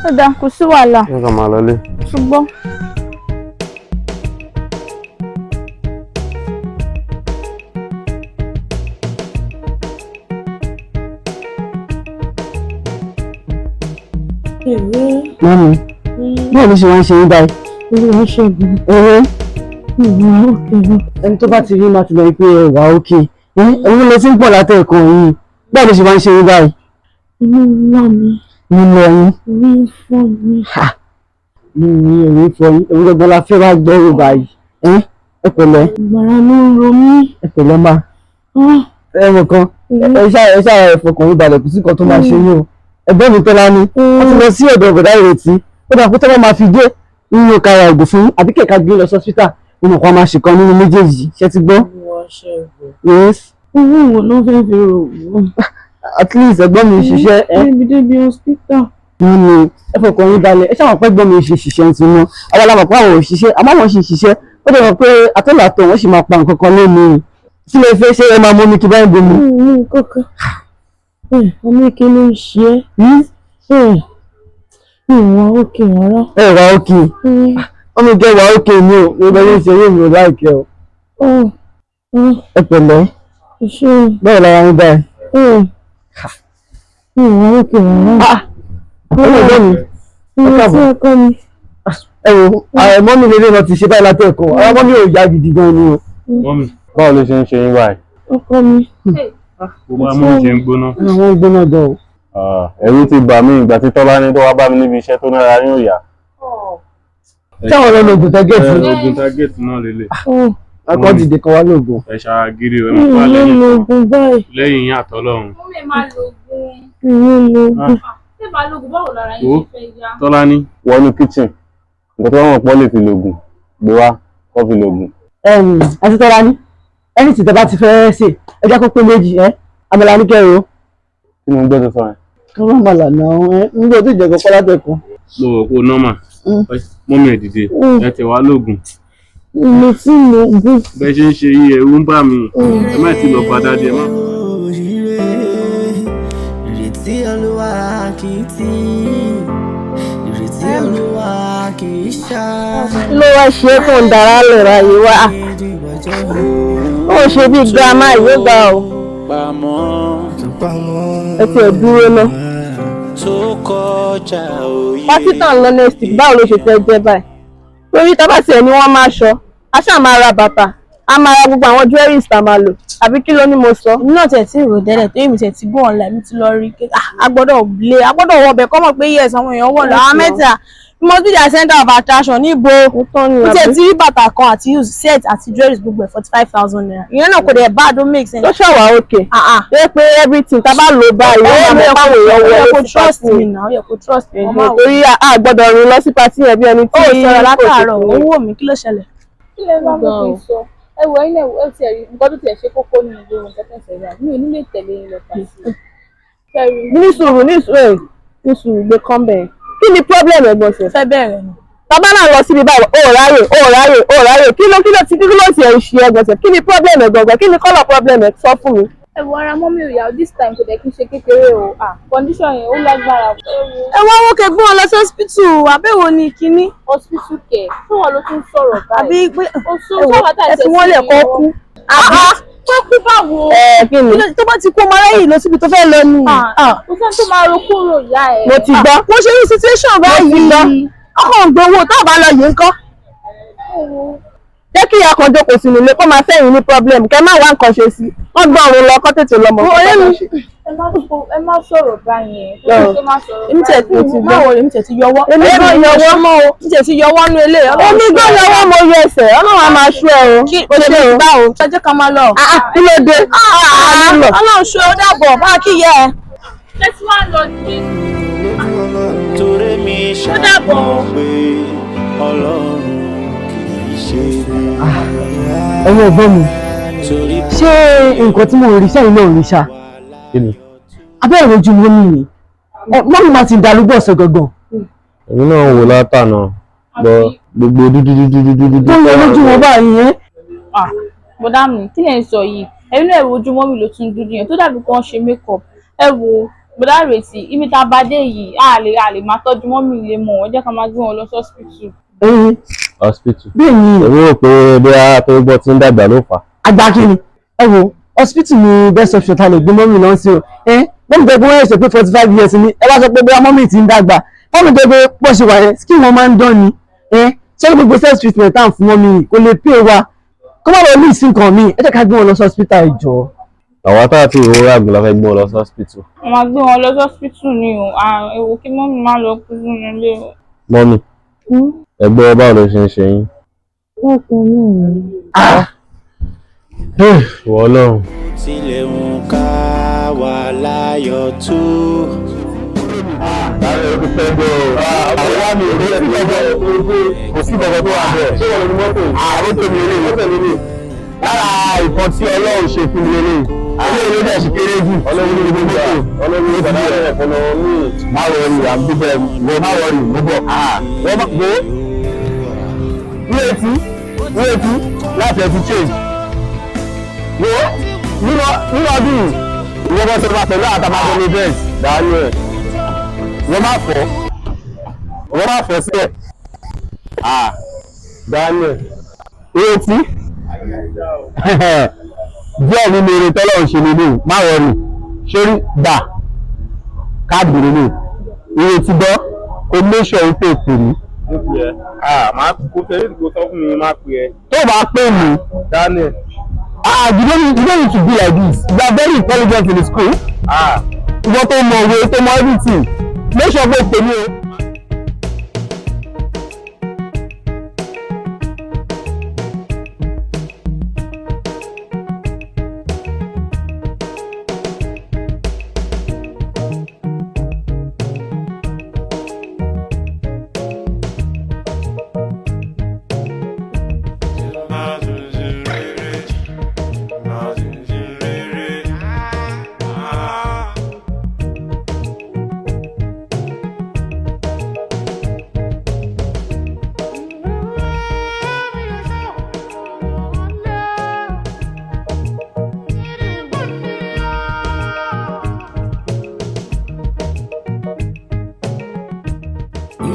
Ó dáa, kò sí wàhálà. Ó kàn máa lọlé. Ṣùgbọ́n. Mọ́mi, báwo ló ṣe wá ń ṣe yín báyìí? Olúwa ṣẹ́gun. Owó. Ìwà òkè ni. Ẹni tó bá ti rí máa ti lọ rí pé ẹ wà òkè. Òun lè ti ń pọ̀ látẹ̀kọ̀ yìí. Báwo ló ṣe wá ń ṣe yín báyìí? Inú ń lá mi, Mo lọ yín. orí ń fọ́ mi. Mi ní orí fọ yín. Òun gbọ́dọ̀ la fẹ́ wá gbọ́rò báyìí. Ẹ pẹ̀lẹ́. Ìgbàrá ló ń ro mí. Ẹ pẹ̀lẹ́ máa. Ẹ mọ̀ kan, ẹ ṣáà ẹ fọkàn yín balẹ̀, kò sí nǹkan tó máa ṣe yín o. Ẹ̀gbọ́n mi Tọ́lá ni, wọ́n ti lọ sí ọ̀dọ̀ bọ̀dá Ìrètí. Ó dà pé tọ́lá máa fi dé nínú kára ògùn fún àbí kẹ̀kẹ́ gbé lọ sọ́sítà. Mo mọ̀ kó a máa ṣèkan nínú méjèèjì. Ṣé ti gbọ́? Olúwa ṣẹ́gun. Yes. Owó wo ló fẹ́ fi rò wọ́n? At least ẹ̀gbọ́n mi ń ṣiṣẹ́ ẹ. Débi débi hospital. Nínú ẹ fọkàn yín balẹ̀, ẹ ṣáà mọ̀ pé ẹ̀gbọ́n mi ṣe ṣiṣẹ́ ti wọn. Àwọn alámọ̀ pé àwọn ò ṣiṣẹ́, àmọ́ àwọn ṣì ń ṣiṣẹ́. Ó dẹ̀ mọ̀ pé atọ́làtọ̀ wọ́n sì máa pa nǹkan kan lónìí. Kí lè fẹ́ ṣe ẹ máa mú mi kí báyìí bomi? Mú kankan. Ọmọ ike ló ń ṣe é. Ìwà òkè rárá. Ẹ wà òkè. Ọmọ ìjọ wà òkè mi ò, mo bẹ ní ṣe eré mi ò láìkẹ́ o. Ẹ pẹ̀lẹ́. Báwo lára yín báyìí? Ìwà òkè rárá. Ọmọ ìjọ mi, ẹ káàbọ̀. Ẹ wo, àwọn mọ́mí lélẹ̀ náà ti ṣe báyìí látẹ̀kọ̀. Àwọn mọ́mí ò yá gidi gan ni o. Mọ́mì, báwo ló ṣe ń ṣe yín báyìí? Ọkọ mi. Gbogbo amóhùn ṣe ń gbóná. Àwọn ń gbóná gan o. Ẹ̀rù ti bà mí ìgbà tí Tọ́lá ní tó wá bá mi níbi iṣẹ́ tó nára yóò yá. Táwọn ọlọ́nà ògùn tẹ́gẹ̀tì. Ogun target náà lélẹ̀. Akọ́ dìde kan wá lóògùn. Ẹ ṣara gírí o, ẹ máa pa lẹ́yìn lo oògùn báyìí. lẹ́yìn yín àtọ́lọ́run. Mọ́mí máa lo oògùn. Ìwé lo oògùn. Ṣé máa lo oògùn báwo lára Wo yín ṣe fẹ́ yá? Tọ́lá ní wọnú kitchen. Nǹkan tó wọ́n pọ̀ lè fi lògùn gbé wá kọ́ fi lògùn. Àti Tọ́lá ní, ẹni tí tẹ́ bá ti fẹ́ ṣe, ẹ jẹ́ kó pé méjì ẹ́, àmàlà ní kẹrin o. Kí ni mo gbọ́ tó sọ yẹn? Kí wọ́n màlà náà ẹ́, nígbà tó ìjẹ̀kọ̀ kọ́ látẹ̀kọ̀. Mo rò pé o nọ́mà. Mọ́mì ẹ̀ dìde, ẹ tẹ̀ wá lóògùn. Mo ti lo oògùn. Bẹ́ẹ̀ ṣe ń ṣe yí ẹ̀rù ń bà mí. Ẹ má ti lọ padà dé ẹ má. Ìrètí Olúwa kì í tì, ìrètí Olúwa kì í ṣá. Kí ló wá ṣe é fún dára lè ra yìí wá? Ó ṣe bí girama yìí ó ga o. Ẹ ti ẹ̀ dúró ná. Pásítọ̀ ń lọ next week, báwo ló ṣe fẹ́ jẹ́ báyìí? Torí tá bá tiẹ̀ ní wọ́n máa ṣọ, a ṣáà máa ra bàtà, a máa ra gbogbo àwọn jewelries tá a máa lò, àbí kí ló ní mo sọ? Èmi náà tẹ̀ tí ì rò tẹ́lẹ̀ torí mi tẹ̀ tí go online mi ti lọ rí i pé a gbọ́dọ̀ lé a gbọ́dọ̀ wọ ọbẹ̀ kọ́ mọ̀ pé yes àwọn èèyàn wọ̀ lọ àwọn mẹ́ta you must be their center of attraction níbo mo tẹ̀ tí rí bàtà kan àti use set àti jewelries gbogbo ẹ̀ 45,000 naira ìyẹn náà kò dẹ̀ bad ó make sense. Ó ṣàwà òkè. Ṣé pé everything tá a bá lò báyìí, ó máa mọ̀ páwọn èèyàn Ó yẹ wọlé kó sí trust party. me now ó yẹ kó trust me. Ẹ̀hẹ̀, torí a gbọ́dọ̀ rìn lọ sí patí yẹn bí ẹni tí Ó sọ̀rọ̀ kò ṣe látàárọ̀ fún owó mi kí ló ṣẹlẹ̀? Kí lẹ bá mú kí n sọ? Ẹ wọ ẹ̀yin náà, ẹ ti rí nǹkan tó tiẹ̀ ṣe kókó nínú gbogbo nǹkan tẹ̀ ń sọ yìí, mi ò ní lè tẹ̀lé yín lọ pàṣẹ. Ní sùúrù, ní sùúrù, ní sùúrù, gbé kán bẹ́ẹ̀. Kí ni problem ẹ̀gbọ́n ṣe? Fẹ́ bẹ̀rẹ̀ ni. Bàbá náà lọ síbi báyìí, ó ráyè, ó ráyè, ó ráyè. Kí ló ti kí ló ti ẹ̀ ń ṣe ẹ̀gbọ́n ṣe? Kí ni problem ẹ̀gbọ́n? Kí ni colour problem ẹ̀? Sọ fún mi. Ẹ wo, ara mọ́mí ò yá o, this time kò dẹ̀ kí n ṣe kékeré o. Ah, condition yẹn ó lágbára. Ẹ wá wọ́n kẹ́ gbọ́n lọ sí hospital, àbẹ̀wò ni kínní. Hospital kẹ̀? Fún wọn ló tún sọ̀rọ̀ báyìí? Àbí pé Oṣù sábà tá ẹ fi wọ́n lẹ̀ kọ́ kú. Tó kú báwo? Ẹ kí ni? Tó bá ti kú, ọmọ aráyè lọ síbi tó fẹ́ lọ nù. Kò sẹ́ni tó máa ro kúrò ìyá ẹ̀. Mo ti gbọ́. Mo ṣe ní situation báyìí. Ọkọ̀ ń gbowó tó bá lọ yìí ń kọ́. Jẹ́ kí ìyá kan jókòó sínú ilé kó máa fẹ́yìn ní problem, kẹ́ má wá nǹkan ṣe sí. Wọ́n gbọ́ òun lọ kọ́ tètè lọ́mọ. Ọ̀rẹ́ mi, ẹ má sọ̀rọ̀ báyẹn. Ẹ má sọ̀rọ̀. Èmi tẹ̀ ti gbọ́. Má wọlé, èmi tẹ̀ ti yọwọ́. Èmi gan yọwọ́ mọ́ o, èmi tẹ̀ ti yọwọ́ nú ilé. Èmi gan yọwọ́, mo yọ ẹsẹ̀, Ọlọ́run á máa ṣú ẹ o. Kí o lè bá o. Ẹ jẹ́ ká máa lọ. Kí ló dé? Ọlọ́run ṣú ẹ, ó dàbọ̀, bá a kí yẹ ẹ. Ṣé tí wàá lọ sí? Torí mi ṣàmọ̀ pé Ọlọ́run kì í ṣe bí. Ẹ̀yin ẹ̀gbọ́n mi, ṣé nǹkan tí mo rí sẹ́yìn náà rí ṣá? Abẹ́rẹ́ ojú mọ́mí mi, mọ́mí máa ti darúgbó ọ̀sán gangan. Èmi náà wò látànà gbọ́ gbogbo dúdú dúdú dúdú dúdú. Tó ń lọ lójú wọn báyìí yẹn. Bọ̀dá mi, kí lẹ̀ ń sọ yìí? Ẹ̀yin náà, ẹ wo ojú mọ́mí ló tún dúdú yẹn tó dàbí kó ń ṣe make up. Ẹ wo bọ̀dá Ìrètí, ibi tá a bá dé yìí, a lè máa tọ́jú mọ́mí lè mọ̀ wọ́n, jẹ́ ká máa gbé wọn lọ sí hospital. Hospital. Bẹ́ẹ̀ni. Èmi rò pé bóyá tó gbọ́ tí ń dàgbà ló fà á. Àgbà kí ni? Ẹ wo, hospital ni best option ta lè gbé mọ́mí lọ sí o. Ẹ mọ́mí tó gbé wọ́n ṣe pé 45 years ni, ẹ bá sọ pé bóyá mọ́mí ti ń dàgbà. Mọ́mí tó gbé pọ̀ ṣe wà yẹn, skin wọn máa ń dán ni. Ẹ ṣé gbogbo self treatment tá à ń fún mọ́mí kò lè pay wa, kó má lọ ní ìsìn kan mi. Ẹ jẹ́ ká gbé wọn lọ sí hospital, ìjọ. Àwa tá a ti ìrora àgùn la fẹ́ gbé wọn lọ sí hospital. Wọ́n máa gbé wọn lọ sí hospital ni o. Èwo kí mọ́mí má lọ kú sínú ilé o. Mọ́mí, ẹgbẹ́, báwo ló ṣe ń ṣe yín? Ìwọ Ọlọ́run. Tilẹ̀ ń ká wà láyọ̀ tó. Kò sí kankan tó wà bẹ́ẹ̀. Ṣé wọ́n ní mọ́tò? Àwọn tó mi lè mọ́tò mi lè. Lára ìkan tí Ọlọ́run ṣe fún mi lélẹ̀. Ayé ìlú dẹ̀ ṣe kéré jù. Ọlọ́run ní gbogbo mọ́tò. Ọlọ́run ní gbogbo mọ́tò. Ọlọ́run ní. Má worry, àdúgbò ẹ̀ wọ́n má worry, mo bọ̀. Wọ́n má wo. Ní etí, ní etí, láti ẹ ti change. Wo nínú ọdún yìí, ìwọ́n bọ́ sọ́dọ̀ pẹ̀lú àtàmásọ́ ní bẹ́ẹ̀ dání ẹ̀. Wọ́n má fọ́. Wọ́n má fọ́ sílẹ̀. Daniel, etí díẹ̀ nínú eré tọ́lọ́run ṣe nínú. Má worry, sórí gbà káàdì nínú ìrètí gbọ́ kò make sure wípé pè mí. Mo pè ẹ́. Ah, máa kó tẹ́lẹ̀ kó sọ fún mi, máa pè ẹ́. Tó bá pè mí. Daniel. Ah, you don't need to be like this. You are very intelligent in the school. Ah, ìwọ tó mọ òwe, tó mọ everything, make sure pé pè mí o.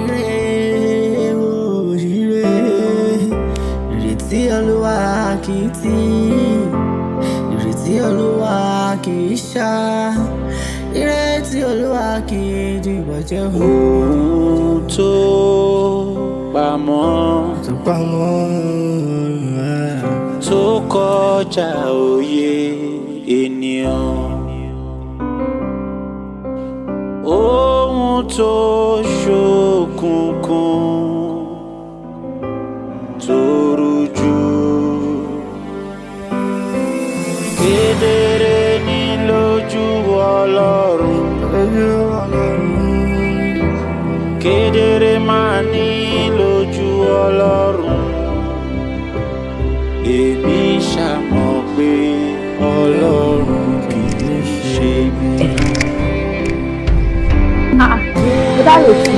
Ire o, ire, ìrètí Olúwa kì í tì, ìrètí Olúwa kì í ṣá, ìrètí Olúwa kì í dìbàjẹ́ o. Ohun tó pamọ́, tó pamọ́, tó kọjá òye ènìyàn, ohun tó ṣókùnkùn tó rújú, kedere ní lójú Ọlọ́run, kedere máa ní lójú Ọlọ́run. Èmi Ah, bọ́dá Ìrètí,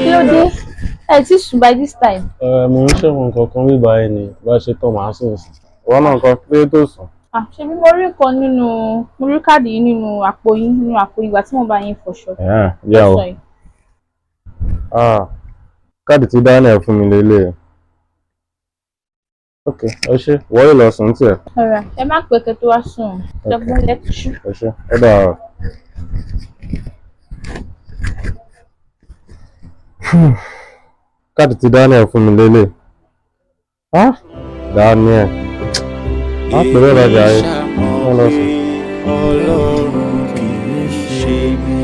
kí ló dé? Ẹ ti sùn by this time. Ẹ mo ń ṣẹ̀wọ̀n kankan bí báyìí ni bá ṣe tán màá sùn sí. Ìwọ náà kan pé tó sùn. Ah, ṣebí mo rí kan nínú, mo rí káàdì yìí nínú àpò yín, nínú àpò ìgbà tí mo bá yín fọṣọ. Yà o. Sọ yìí. Ah, káàdì tí Daniel fún mi lélẹ̀. Ok, ẹ ṣé, wọ́n yóò lọ sùn tiẹ̀. Alright, ẹ má pẹ́ kẹ́ tó wá sùn. Ṣẹ́gun lẹ́tí. Ẹ ṣé, ó dàárọ̀. Káàdì tí Daniel fún mi lélẹ̀. Ah, Daniel. Má pè bẹ́ẹ̀ lọ́jà yìí, wọ́n lọ sùn. Ọlọ́run kì í ṣe bí.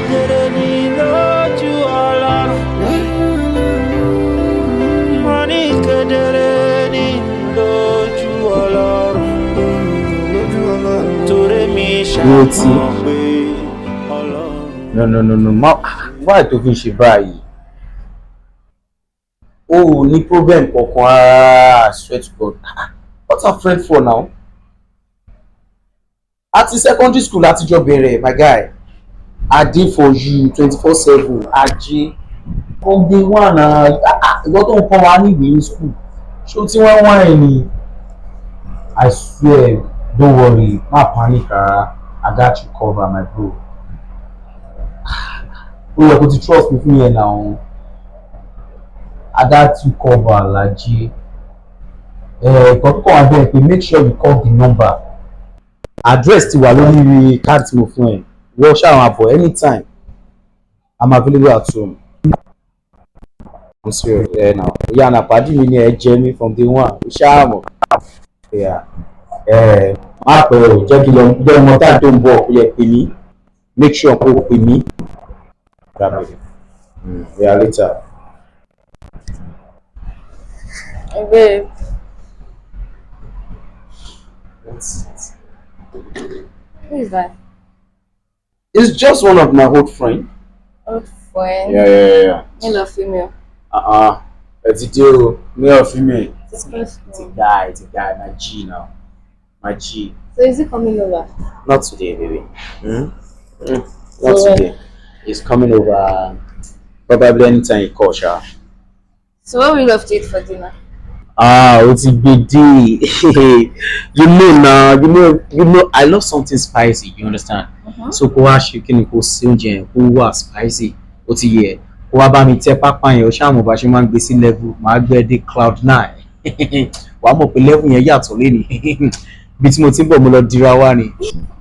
Kedere ni lójú Ọlọ́run. Mo ní kedere ni lójú Ọlọ́run. Torí mi Ìrètí. ṣàmọ̀ pé Ọlọ́run. No, no, no, no, má why tó fi ń ṣe báyìí? O ò ní problem kankan rárá, I swear to God. Ah, what are friend for now? Àti secondary school àtijọ́ bẹ̀rẹ̀, my guy. I dey for you 24/7, ajé. From day one na ìwọ tó ń kọ́ wa ní ìwé ní school. Ṣé o tí wọ́n wá ẹ̀ ni? I swear, don't worry, má panic rárá. I got you covered, my bro. Ó yẹ kó ti trust me fún yẹn náà. I got you covered, Alhaji. Nǹkan tó kàn wá bẹ́ẹ̀ pé make sure you call the number. Address ti wà lórí card tí mo fún ẹ. Wọ́n ṣáà máa bọ̀ anytime. I'm available at home. I'm serious. Ẹ nà ìyá àná pàdé mi ni ẹ jẹ mí from day one. Ó ṣáà mọ̀. Ẹ má pẹ́ o, jẹ́ kí lọ jẹ́ ọmọ táà tó ń bọ̀ ó yẹ pè mí. Make sure kó o pè mí. Grab it. Yeah, later. Hey, babe. What's it? Who is that? It's just one of my old friend. Old friend. Yeah. Male or female? Uh-uh. It's a deal. Male or female. It's close It's a guy. It's a guy. My G now. My G. So is he coming over? Not today, baby. Hmm? Not So when? today. He's coming over probably anytime you call, sha. So what will you love to eat for dinner? Ah, ó ti gbé dé. You know now, you know, I love something spicy, you understand? Mhm. So kó wá ṣe kí ni kó sí oúnjẹ yẹn kó wà spicy, ó ti yẹ. Kó wá bá mi tẹ́ pápá yẹn, ó ṣáà mọ̀ bá ṣe máa ń gbé sí level, màá gbé ẹ dé cloud nine. Wàá mọ̀ pé level yẹn yàtọ̀ lénìí. Ibi tí mo ti ń bọ̀ mo lọ dira wá ni.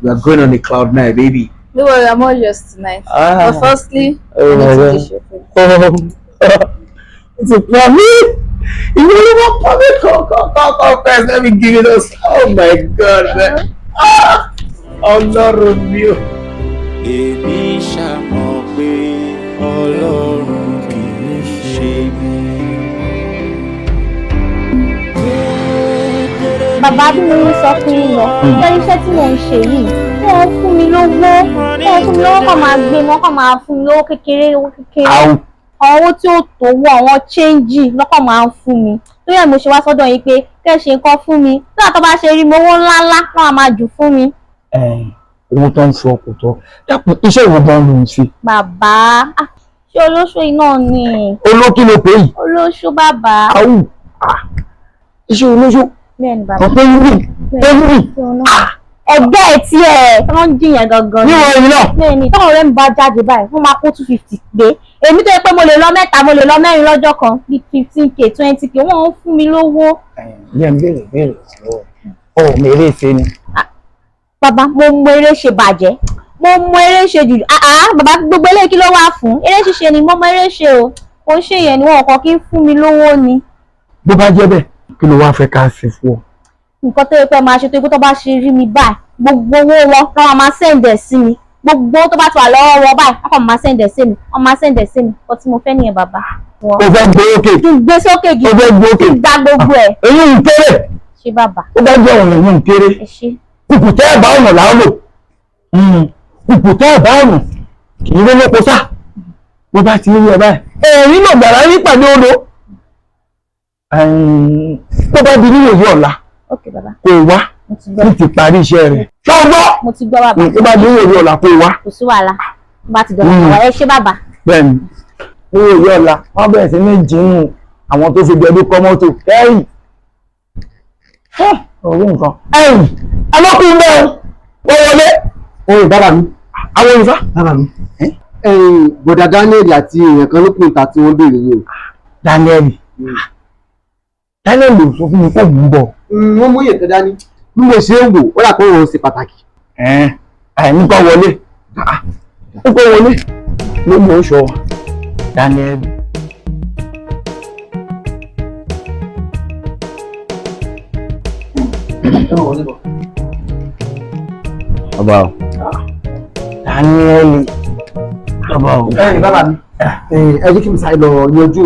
We are going on a cloud nine, baby. Don't worry, I'm all yours tonight. Ah. But firstly, Oh I my need to God. dish your food. It's a promise. You really want promise? Come, come, come, come first. Let me give you those. Oh my God, man. Ah! Ọlọ́run mi o. Èmi ṣàmọ̀ pé Ọlọ́run kì í ṣe bí. Bàbá, bí mo ń sọ fún yín lọ, lórí iṣẹ́ tí mò ń ṣe yìí, wọ́n fún mi lówó, wọ́n fún mi lówó, kàn máa gbé wọn, kàn máa fún mi lówó kékeré, owó kékeré. Àwọn owó tí ó tó wọ àwọn change lọ́kàn máa ń fún mi. Lórí ẹ̀ mo ṣe wá sọ́dọ̀ yín pé kẹ́ ẹ ṣe nǹkan fún mi. Nígbà tó bá ṣe rí mi, owó ńláńlá náà máa jù fún mi. Owó tó ń fọ kò tọ́. Dákun, iṣẹ́ ìwọ gan ló ń ṣe? Bàbá, ah, ṣé olóṣó yìí náà ni? Olókí ló pè yìí? Olóṣó, bàbá. Awù, iṣẹ́ olóṣó? Bẹ́ẹ̀ni, bàbá. Ọ̀pẹ yìí Bẹ́ẹ̀ni. Ẹgbẹ́ ẹ̀ tí ẹ̀ tó ń jiyàn gangan ni. Níwọ̀n èmi náà. Bẹ́ẹ̀ni, táwọn ọ̀rẹ́ mi bá jáde báyìí, wọ́n máa kó 250 gbé. Èmi tó yẹ pé mo lè lọ mẹ́ta, mo lè lọ mẹ́rin lọ́jọ́ kan, bíi 15K, 20K, wọ́n ń fún mi lówó. Ní ẹ̀ ń béèrè béèrè lọ́wọ́ ọ̀ mi eré ṣe ni. Bàbá, mo mọ eré ṣe bàjẹ́. Mo mọ eré ṣe jù. Àá, bàbá, gbogbo eléyìí kí ló wà fún? Eré ṣíṣe ni mo mọ eré ṣe o. Kò ń ṣe yẹn ni wọn kàn kí ń fún mi lówó ni. Bó bá jẹ́ bẹ́ẹ̀, kí ló wá fẹ́ ká ṣe fún ọ? Nǹkan tó yẹ pé máa ṣe tó yẹ pé tó bá ṣe rí mi báyìí, gbogbo owó wọn lọ́wọ́ máa send ẹ̀ sí mi. Gbogbo owó tó bá ti wà lọ́wọ́ wọn báyìí, wọ́n kàn máa send ẹ̀ sí mi, wọ́n máa send ẹ̀ sí mi. Nǹkan tí mo fẹ́ nìyẹn, bàbá. O fẹ́ gbé òkè? Kí n gbé sókè gidi. O fẹ́ gbé òkè? Kí n gba gbogbo ẹ̀. Èyí ń kéré. Ṣé bàbá? Ó bá jẹ́ ọ̀nà ìwọ̀n kéré. Ẹ ṣé. Kùkù tẹ́ ẹ̀ bá ọ̀nà là ń lò. Kùkù tẹ́ ẹ̀ bá ọ̀nà kì í lólóko sá. Bó bá ti rí ẹ báyìí, ẹ̀rín náà gbàrà ní pàdé odò. Tó bá di nílò yìí ọ̀la, Ok, bàbá. kò wá. Mo ti gbọ́. Ní ti parí iṣẹ́ rẹ̀. Ṣọgbọ́. Mo ti gbọ́ bàbá. Tó bá dé òwe ọ̀la kó wá. Kò sí wàhálà. Bá ti dọ̀la wá. Ẹ ṣé bàbá. Bẹ́ẹ̀ni, ní òwe ọ̀la, wọ́n bẹ̀rẹ̀ sí ní jìnnú àwọn tó fi gbẹdú kọ́ mọ́tò. Ẹ̀yìn. Ọ̀rọ̀ nǹkan. Ẹ̀yìn. Alọ́kùnrin bẹ́ẹ̀ wọ́n wọlé. Oye bàbá mi. Àwọn olùfà. Bàbá mi. Bọ̀dà Daniel àti èèyàn kan ló pè ta tí wọ́n béèrè yìí o. Daniel. Daniel ò sọ fún mi pé òun ń bọ̀. Wọ́n mú èèyàn kan dání. Bí mo ṣe ń wò, ó rà pé òun ṣe pàtàkì. Nǹkan wọlé. Nǹkan wọlé. Ló mú oṣù ọ. Daniel. Bàbá o. Daniel. Bàbá o. Bàbá mi, ẹ jẹ́ kí mi sáré lọ yanjú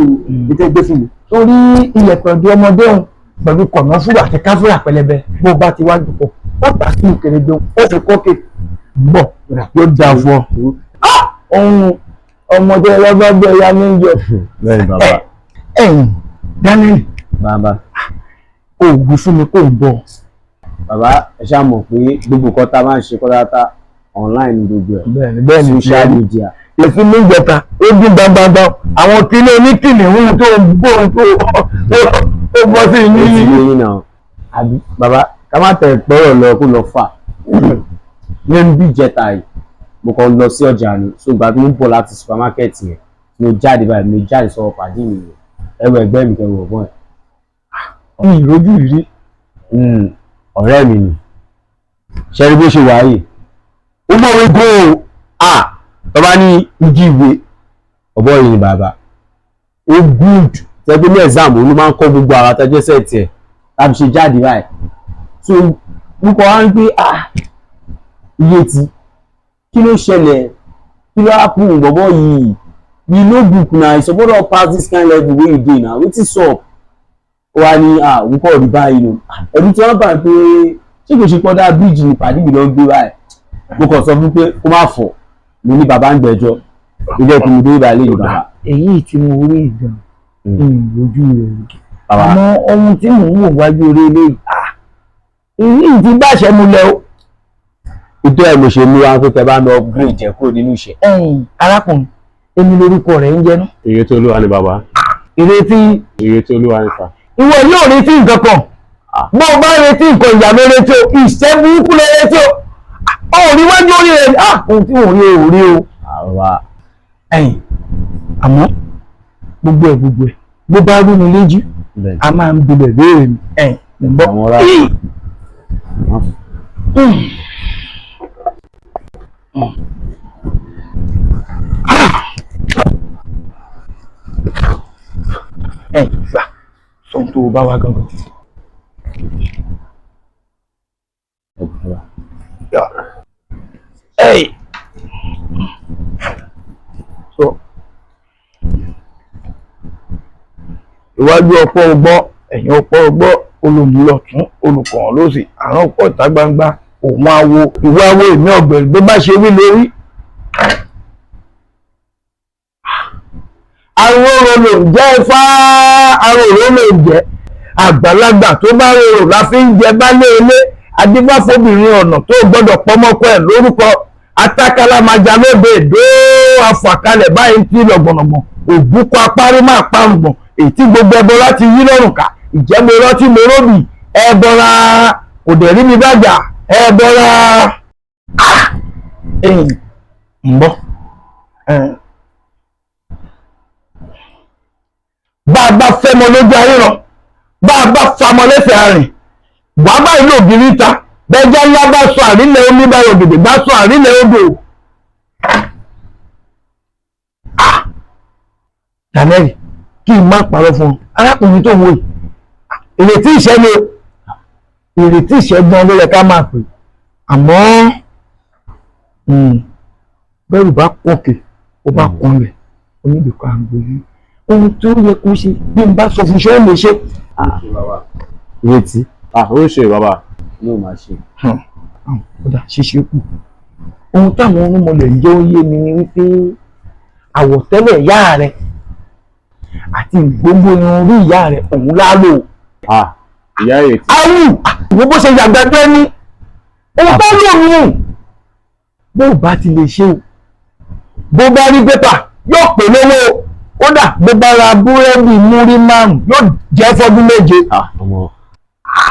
ìtẹ́ gbé fún mi. Torí ilẹ̀kùn ọdún ọmọdé òun pẹ̀lú kọ̀nàfúrà àti káfúrà pẹlẹbẹ bó bá ti wá gbogbo wọ́n gbà sí ìkèrègbè ó fi kókè bọ̀ yóò dáa fún ọ. Ohun ọmọdé ọlọ́gbọ́n bí ẹya ní yọ. Bẹ́ẹ̀ni bàbá. Ẹ̀yìn Daniel. Bàbá. Òògùn fún mi kò ń bọ̀. Bàbá ẹ ṣáà mọ̀ pé gbogbo nǹkan tá a máa ń ṣe kọ́láta online ni gbogbo ẹ̀. Bẹ́ẹ̀ni bẹ́ẹ̀ni Social media. Èsì mi jẹta ó dún gbangba àwọn kíní oníkìnìún tó ń gbóhùn tó ó bọ́ sí ní. Ó ti yé yín náà. Àbí bàbá ká má tẹ̀ pẹ́rọ̀ lọ kó lọ fà. Ní bí ìjẹta yìí, mo kàn lọ sí ọjà ni, so ìgbà tí mo ń bọ̀ láti supermarket yẹn, mo jáde báyìí, mo jáde sọ̀rọ̀ pàdé mi yẹn, ẹrù ẹgbẹ́ mi kẹrù ọ̀gbọ́n ẹ̀. Mi ìrójú ìrí. Ọ̀rẹ́ mi ni. Ṣé rí bó ṣe wà yìí? Ó mọ̀wé gan o. Ah! Tọ́ba ní igi ìwé, ọ̀bọ yìí ni bàbá. Ó good. Tẹ́gbẹ́ ní exam, òun ló máa ń kọ́ gbogbo ara tẹ́jọ́ sẹ́ẹ̀tì ẹ̀ tàbí ṣe jáde báyìí. So mo kàn wá ń pé ah iye ti kí ló ṣẹlẹ̀ kí ló happen bọ̀bọ̀ yìí, you no book na, you suppose don pass this kind level wey you dey na, wetin sup? Ó wá ní ah òun kọ̀ rí báyìí nù. Ẹ̀rù tí wọ́n bà pé ṣé kò ṣe pọ́dà bíríìjì ní pàdé mi ló ń gbé báyìí. Mo kàn sọ fún pé kó má fọ̀, mo ní bàbá ń gbẹ́jọ́, ó jẹ́ kí mo dé ìbàlẹ̀ yìí bàbá. Èyí tí mo rí ìgbà ìrojú rẹ̀ rí. Bàbá. Àmọ́ ohun tí mò ń wò wájú orí eléyìí, èyí ti báṣẹ mu lẹ o. Ìtọ́ ẹ̀ mo ṣe mú wa pé tẹ bá lọ upgrade ẹ̀ kúrò nínú ìṣẹ́. Ẹ̀yin arákùnrin, èmi lorúkọ rẹ̀ ń jẹ́ ná. Ìrètí Olúwa ni bàbá. Ìrètí. Ìrètí Olúwa ni sà. Ìwọ yóò retí nǹkan kan. Bó o bá retí nǹkan ìyà ló retí o, ìṣẹ́ burúkú ló retí o. Ó rí wájú orí rẹ̀, ohun tí mò ń rí o rí o. Ẹ̀yin, àmọ́ gbogbo ẹ̀ gbogbo ẹ̀ bó bá rú mi lójú, a máa ń bilẹ̀ béèrè mi. Ẹ̀yin, mo ń bọ̀. Ẹ gbà sọ tó o bá wa gangan. Ẹ so iwájú ọ̀pọ̀ ọgbọ́ ẹ̀yìn ọ̀pọ̀ ọgbọ́ olùmúlọ̀tún olùkàn lósì àrùn ọ̀pọ̀ ìta gbangba òun awo ìwé awo èmi ọ̀gbẹ̀rì bó bá ṣe wí lórí. Aróró ló ń jẹ́ ifá, aróró ló ń jẹ́ àgbàlagbà tó bá rorò la fi ń jẹ baálé ilé. Adífáfóbìnrin ọ̀nà tó gbọ́dọ̀ pọ́mọ́kọ ẹ̀ lórúkọ atákálá máa ja lóde èdò afàkalẹ̀ báyìí ń tí lọ̀gbọ̀nọ̀gbọ̀n òbúkọ apárí máa parùngbọ̀n ètí gbogbo ẹbọ láti yí lọ́rùn ká ìjẹ́ mo rántí mo róbì ẹbọra kò dẹ̀ rí mi bàjá ẹbọra ń bọ̀. Bá a bá fẹ́ mọ lójú aríran, bá a bá famọ lẹ́sẹ̀ arìn, wàá báyìí lògiri ta bẹ́já ńlá bá sọ àrílẹ̀ omi bá ògèdè bá sọ àrílẹ̀ odò. Daniel, kí n má parọ́ fún ọ, arákùnrin tó ń wò yìí, ìrètí ìṣẹ́ ni o, ìrètí ìṣẹ́ gan ló yẹ ká máa pè, àmọ́ bẹ́rù bá kọ̀kẹ́ ó bá kanlẹ̀ oníbìkan àgbòyí ohun tó yẹ kó ṣe bí n bá sọ fún ṣé ó lè ṣe. Ìrètí. Ó ṣe bàbá. Yóò máa ṣe. Kódà ṣíṣe kù. Ohun táwọn onímọ̀lẹ̀ ń jẹ́ ó yé mi ni wípé àwọ̀tẹ́lẹ̀ ìyá rẹ̀ àti gbogbo irun orí ìyá rẹ̀ òun lálò. Ìyá Ìrètí. Awù wo bó ṣe yàgbẹ́ pẹ́ ní ohun tó lò nù. Bó o bá ti lè ṣe o, bó bá rí pépà yóò pè lówó, kódà bó bá ra búrẹ́dì múrí 5 yóò jẹ́ fọ́dún 7. Ọmọ,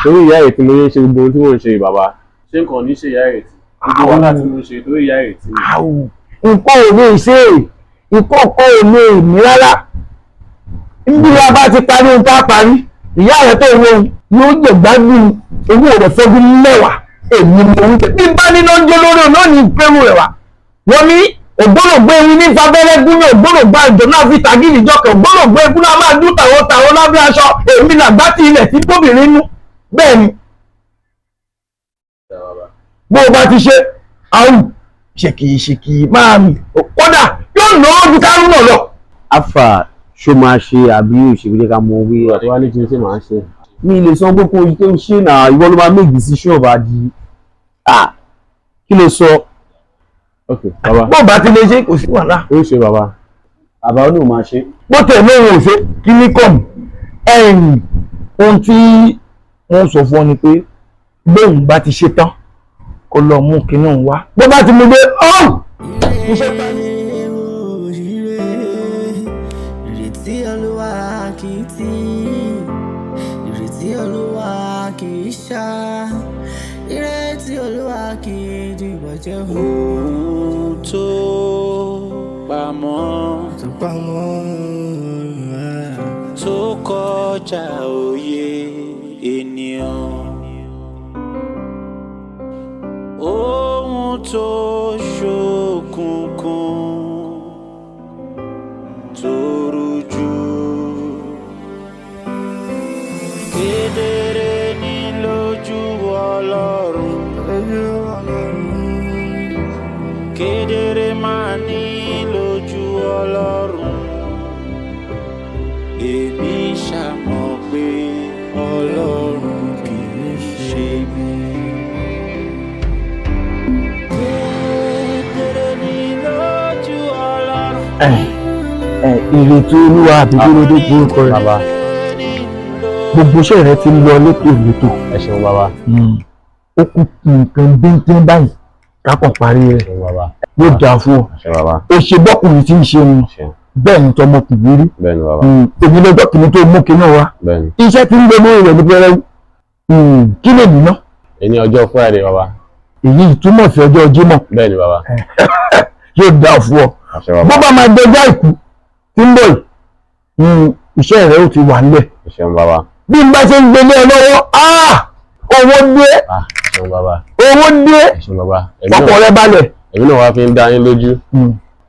torí ìyá Ìrètí mo ní ṣe gbogbo ohun tí mò ń ṣe bàbá. Ṣé nǹkan ní ṣe ìyá Ìrètí? Gbogbo wàhálà tí mo ń ṣe torí ìyá Ìrètí ni. Nǹkan ò lè ṣe é, nǹkan kò lè mí rárá. Níbi la bá ti parí ohun tá a parí, ìyá rẹ̀ tó wo yóò jẹ̀ gbádùn owó rẹ̀ fọ́dún 10. Èmi ni òun tẹ̀. Bí n bá níná ń jó lórí òun náà ní ìpẹ́rù rẹ̀ wá. Wọ́n ní ògbólógbó erin ní fabẹ́rẹ́ gúnyàn, ògbólógbó àjọ náà fi tàgìrì jọkẹ̀, ògbólógbó egun náà máa dún tàwọn tàwọn lábẹ́ aṣọ. Èmi làgbá ti ilẹ̀ tí kóbìnrin nú. Bẹ́ẹ̀ ni. Bó o bá ti ṣe, àrùn ṣèkì ṣèkì máa mi. Kódà yóò ná ojú kárùn náà lọ. Afa, ṣó máa ṣe àbí òṣèré jẹ́ ká mọ wí. Ìgbà tó wá ní kí n ṣe máa ṣe. Mi lè sọ pé kó o tó ń ṣe náà, ìwọ ló máa make decision bá di. Kí ló sọ? Ok, bàbá. Bó o bá ti lè ṣe, kò sí wàhálà. Ó ń ṣe bàbá. Bàbá ó ní òun máa ṣe. Bó tẹ̀ lóhun ò ṣe, kí ní kọ̀ mí. Ẹ̀yìn ohun tí wọ́n sọ fún ọ ni pé bóun bá ti ṣe tán kó lọ mú kinní òun wá. Bó bá ti mú dé, ọ́n! Iṣẹ́ parí. Ìrètí Olúwa kì í tì, ìrètí Olúwa kì í ṣá, ìrètí Olúwa kì í dìbàjẹ́. Ohun tó pamọ́, tó pamọ́, tó kọjá òye ènìyàn, ohun tó ṣókùnkùn tó rújú, kedere ní lójú Ọlọ́run, kedere máa ní lójú Ọlọ́run. Èmi ṣàmọ̀ pé Ọlọ́run kì í ṣe bí. Kedere ní lójú Ọlọ́run. Ìrètí Olúwa àbí kí ló dé orúkọ rẹ̀? Gbogbo iṣẹ́ rẹ ti ń lọ létò létò. Ẹ ṣeun bàbá. Ó kú nǹkan bíntín báyìí kákan parí rẹ̀. Yóò dáa fún ọ. O ṣe bọ́kùnrin tí ń ṣe wọn. Bẹ́ẹ̀ ni tọmọkùnrin rí. Bẹ́ẹ̀ni bàbá. Èmi lọ́jọ́ kìíní tó mú kinní wa. Bẹ́ẹ̀ni. Iṣẹ́ tí ń gbé lórí rẹ̀ ní pẹ́rẹ́. Kí lè nìyàn? Èní ọjọ́ Friday bàbá. Èyí túmọ̀ sí ọjọ́ Jímọ̀. Bẹ́ẹ̀ni bàbá. Yóò dáa fún ọ. Bó bá máa dọjọ́ àìkú tí ń bọ̀ yìí, iṣẹ́ rẹ̀ ó ti wà nílẹ̀. Ẹ ṣeun bàbá. Bí n bá ṣe ń gbélé ẹ lọ́wọ́, owó dé. Ẹ ṣeun bàbá. Owó dé. Ẹ ṣeun bàbá. Fọkàn rẹ balẹ̀. Èmi náà wá fi ń dá yín lójú.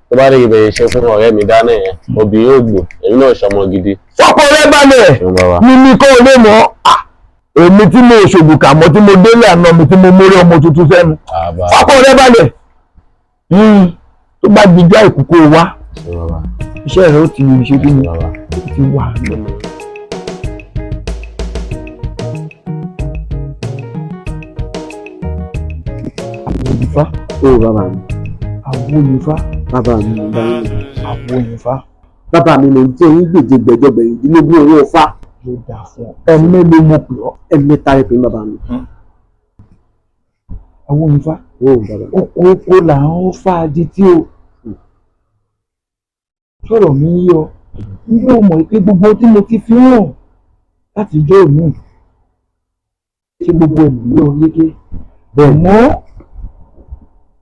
Tó bá rí ibẹ̀ ṣe fún ọ̀rẹ́ mi dáná yẹn, obìnrin yóò gbò, èmi náà ṣọmọ gidi. Fọkàn rẹ balẹ̀. Mímí kọ́ ò lè mọ̀. Èmi tí mo ṣògùn kà mọ́ tí mo délé àná mi tí mo mórí ọmọ tuntun sẹ́nu. Fọkàn rẹ balẹ̀. Tó bá dijọ́ àìkú kó o wá. Iṣẹ́ rẹ̀ ó ti ṣe kí ni? Ó ti wà lọ. Àwòyìnfá. Ó bàbá mi. Àwòyìnfá. Bàbá mi mo bá yín. Àwòyìnfá. Bàbá mi mo jẹ́ yín gbèjè gbẹ̀jọgbẹ̀yìndínlógún owó ọfá. Yóò dáa fún ọ. Ẹ̀mí ló mọ̀ pé ọ́. Ẹ̀mẹ́ta rẹ̀ pé bàbá mi. Àwòyìnfá. Ó bàbá mi. Kókó là ń fa adití o. Sọ̀rọ̀ mi yí ọ. Yóò mọ̀ pé gbogbo tí mo ti fi hàn láti ijọ́ òní ṣé gbogbo ẹ̀mí yọ yéké. Bẹ̀mọ́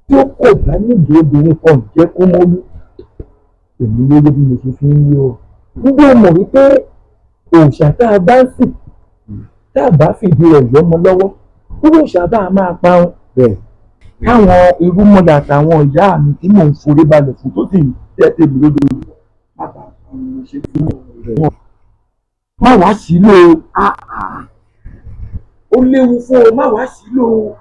tí ó kò bá nídìí obìnrin kan jẹ́ kó mọ́lú. Èmi ló lé bí mo ṣe fi ń yí ọ. Gbogbo mọ̀ wípé òòṣà tá a bá ń sìn tá a bá fìdí rẹ̀ yọmọ lọ́wọ́, gbogbo òòṣà bá a máa parun. Káwọn irúmọlẹ̀ àtàwọn ìyá mi tí mò ń forí balẹ̀ fún tó sì ń jẹ́ tèmi lójoojúmọ́. Bàbá mi ṣe fún wọn. Má wàá sílò o. Ó léwu fún ọ, má wàá sílò o.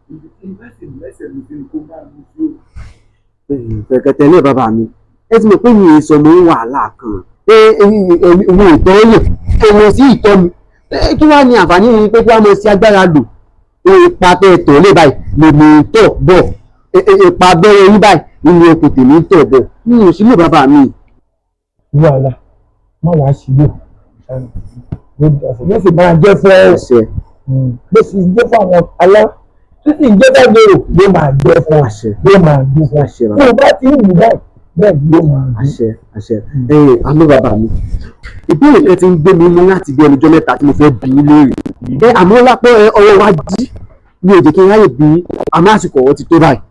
Ibi tí n bá sì mẹ́sẹ̀ mi sí ni kó máa mi sí o. Fẹ̀kẹ̀tẹ̀ lé bàbá mi. Ẹ ti mọ̀ pé mi ò sọ mo ń wàhálà kan. Èmi ò tọ́ lò, èmi ò sí ìtọ́ mi. Kí wàá ní àǹfààní yìí pé kí wàá mọ sí agbára lò? Ipa tẹ tọ̀ lé báyìí lèmi ń tọ̀ bọ̀. Ipa abẹ́rẹ́ yín báyìí nínú okùn tèmi ń tọ̀ bọ̀. Mi ò sílò bàbá mi. Wàhálà, má wàá sílò. Yóò sì máa jẹ́ fún ẹ, bó sì jẹ́ fún àwọn alá tó sì jẹ́ fàgbèrò, yóò máa jẹ́ fún ọ, yóò máa dún fún ọ. Tó o bá ti ń lù báyìí, bẹ́ẹ̀ ni yóò máa dún. Àṣẹ, àṣẹ. Ẹ àmọ́ bàbá mi, ìbéèrè kan ti ń gbé mi mú láti bí ẹnujọ́ mẹ́ta tí mo fẹ́ bi yín léèrè. Ẹ àmọ́ lápẹ́ ẹ ọwọ́ wa jí mi ò jẹ́ kí n ráyè bí yín, àmọ́ àsìkò ọ̀rọ̀ ti tó báyìí.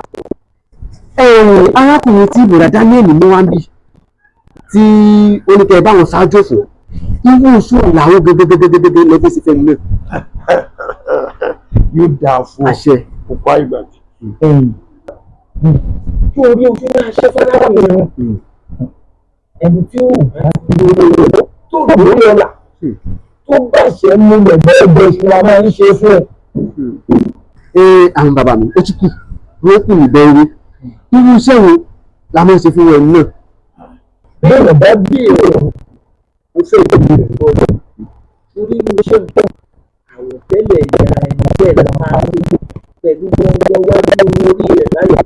Ẹ arákùnrin tí bùrọ̀dá Daniel mú wá ń bì tí ó ní kẹ́ ẹ báwọn ṣáájú fún, irú oṣù làwọn gẹ́gẹ́gẹ́gẹ́gẹ́ lọ́gbẹ́ sí fẹ́mi náà. Yóò dáa fún ọ. Àṣẹ. Kò pa ìgbàgbé. Kí orí ojú máa ṣe fọláwọ̀ ẹni tí ó bá lórí tó lórí ọ̀la tó bá ṣe ń múlẹ̀ bẹ́ẹ̀ bẹ́ẹ̀ ṣe la máa ń ṣe fún ẹ. Ee, àwọn bàbá mi, ó ti kù ló kù ní bẹ́ẹ̀rẹ̀, irú iṣẹ́ wo la máa ń ṣe fún ẹni náà? Bẹ́ẹ̀ bá bí èrò ó fẹ́ ìdí rẹ̀ lọ́wọ́ torí irú iṣẹ́ náà, àwọ̀tẹ́lẹ̀ ìyá ẹni bẹ́ẹ̀ la máa ń lò pẹ̀lú gbọ́ngbọ́n wájú orí rẹ̀ láyà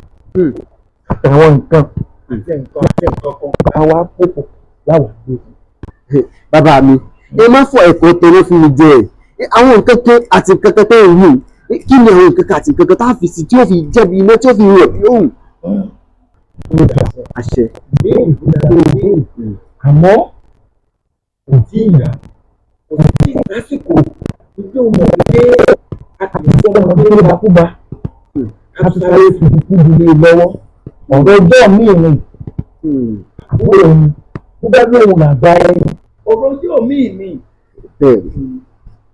àtàwọn nǹkan àti nǹkan àti nǹkan kan àwa pòpọ̀ láwàá gbé fún. Bàbá mi, ẹ má fọ ẹ̀kọ́ tọrọ fún mi jẹ. Àwọn nǹkan kan àti nǹkan kan tẹ́ ẹ̀ ń wù, kí ni àwọn nǹkan kan àti nǹkan kan tá a fi sí tí ó fi jẹ́bi iná tí ó fi rọ̀ bí òun? Àṣẹ. Béèrè tó béèrè, àmọ́ kò tí ì yá, kò tí ì lásìkò ìjọ mọ̀ pé a kì í sọ́mọ tó nígbàkúgbà ká tún sáré fi kú dulé lọ́wọ́. Ọ̀rọ̀ ọjọ́ míì ni àbúrò ẹni bó bá lóun làgbà ẹni. Ọ̀rọ̀ ọjọ́ míì ni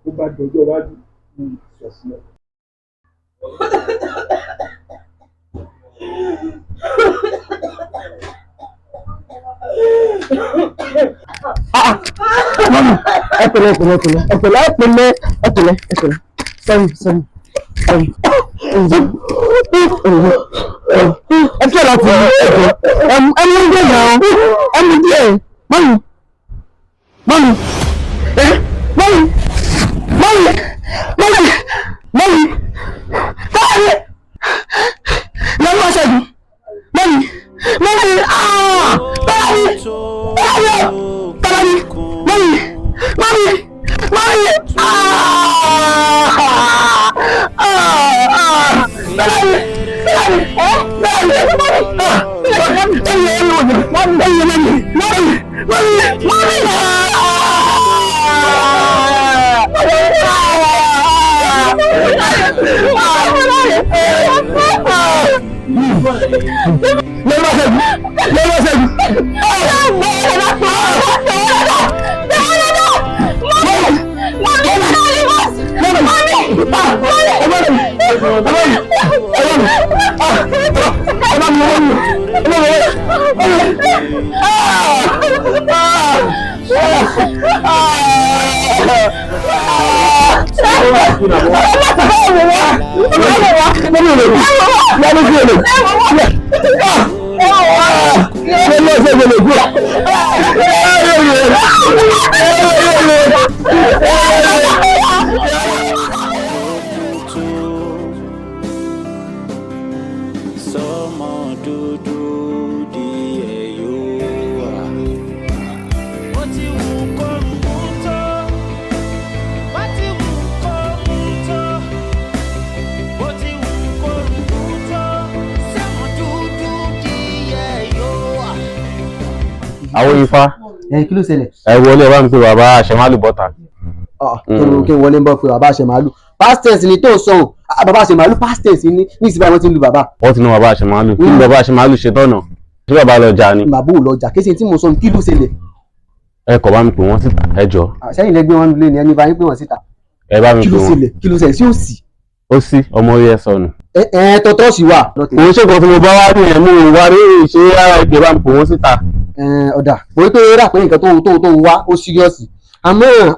bó bá dọjọ́ iwájú sọ fún ọ. Mọ́mì, ẹ pẹ̀lẹ́, ẹ pẹ̀lẹ́, ẹ pẹ̀lẹ́, ẹ pẹ̀lẹ́, ẹ pẹ̀lẹ́, ẹ pẹ̀lẹ́, ẹ pẹ̀lẹ́. Sorry, sorry, sorry. Ẹ kí ẹ láti ẹ ẹ mú díẹ̀ náà, ẹ mú díẹ̀. Mọ́mì, mọ́mì, ẹ mọ́mì, mọ́mì, mọ́mì, mọ́mì, báyìí lọ́wọ́ ṣẹ́gun, mọ́mì, mọ́mì, aaa, báyìí, báyìí, báyìí, mọ́mì, mọ́mì, mọ́mì, aaa, aaa, báyìí, báyìí, ẹ báyìí, mọ́mì, aaa, mọ́mì, mọ́mì, mọ́mì, mọ́mì, mọ́mì, Sọmọ dúdú díẹ̀ yóò wà. Bó ti wù kó mú tó, bó ti wù kó mú tó, bó ti wù kó mú tó, sọmọ dúdú díẹ̀ yóò wà. Àwọn ifá. Ẹ kí ló ṣẹlẹ̀? Ẹ wọlé, ẹ bá mi pe bàbá àṣẹmálù bọ́tà. Kí n wọlé ń bọ̀ pé bàbá àṣẹmálù past tense ni tó ń sọ̀hún. Bàbá àṣẹmálù past tense ni, ní ìsìnkú àwọn tí ń lu bàbá. Wọ́n ti ná bàbá àṣẹmálù. Kí ni bàbá àṣẹmálù ṣe tọ̀nà? Ṣé bàbá lọ jà ni? Bàbá ò lọ jà, kí ṣe tí mo sọ, kí ló ṣẹlẹ̀? Ẹ kọ̀ bá mi pè wọ́n síta, ẹ jọ. Sẹ́yìn lẹ́gbẹ́ wọn lé ní ẹni bá yín pè wọ́n síta. Ẹ bá mi Kí pè ló wọ́n. ṣẹlẹ̀? Kí ló ṣẹlẹ̀ sí òsì? Ó sí ọmọ orí ẹ sọnù. Ẹ ẹ tọ́tọ́ sì wà. Kò ń ṣèkan tí mo bá wá nìyẹn, mú un wá rí ṣe ara ìpè bá mi pè wọ́n síta. Ọ̀dà mo rí pé rà pé nǹkan tó wá ó síríọ̀sì, àmọ́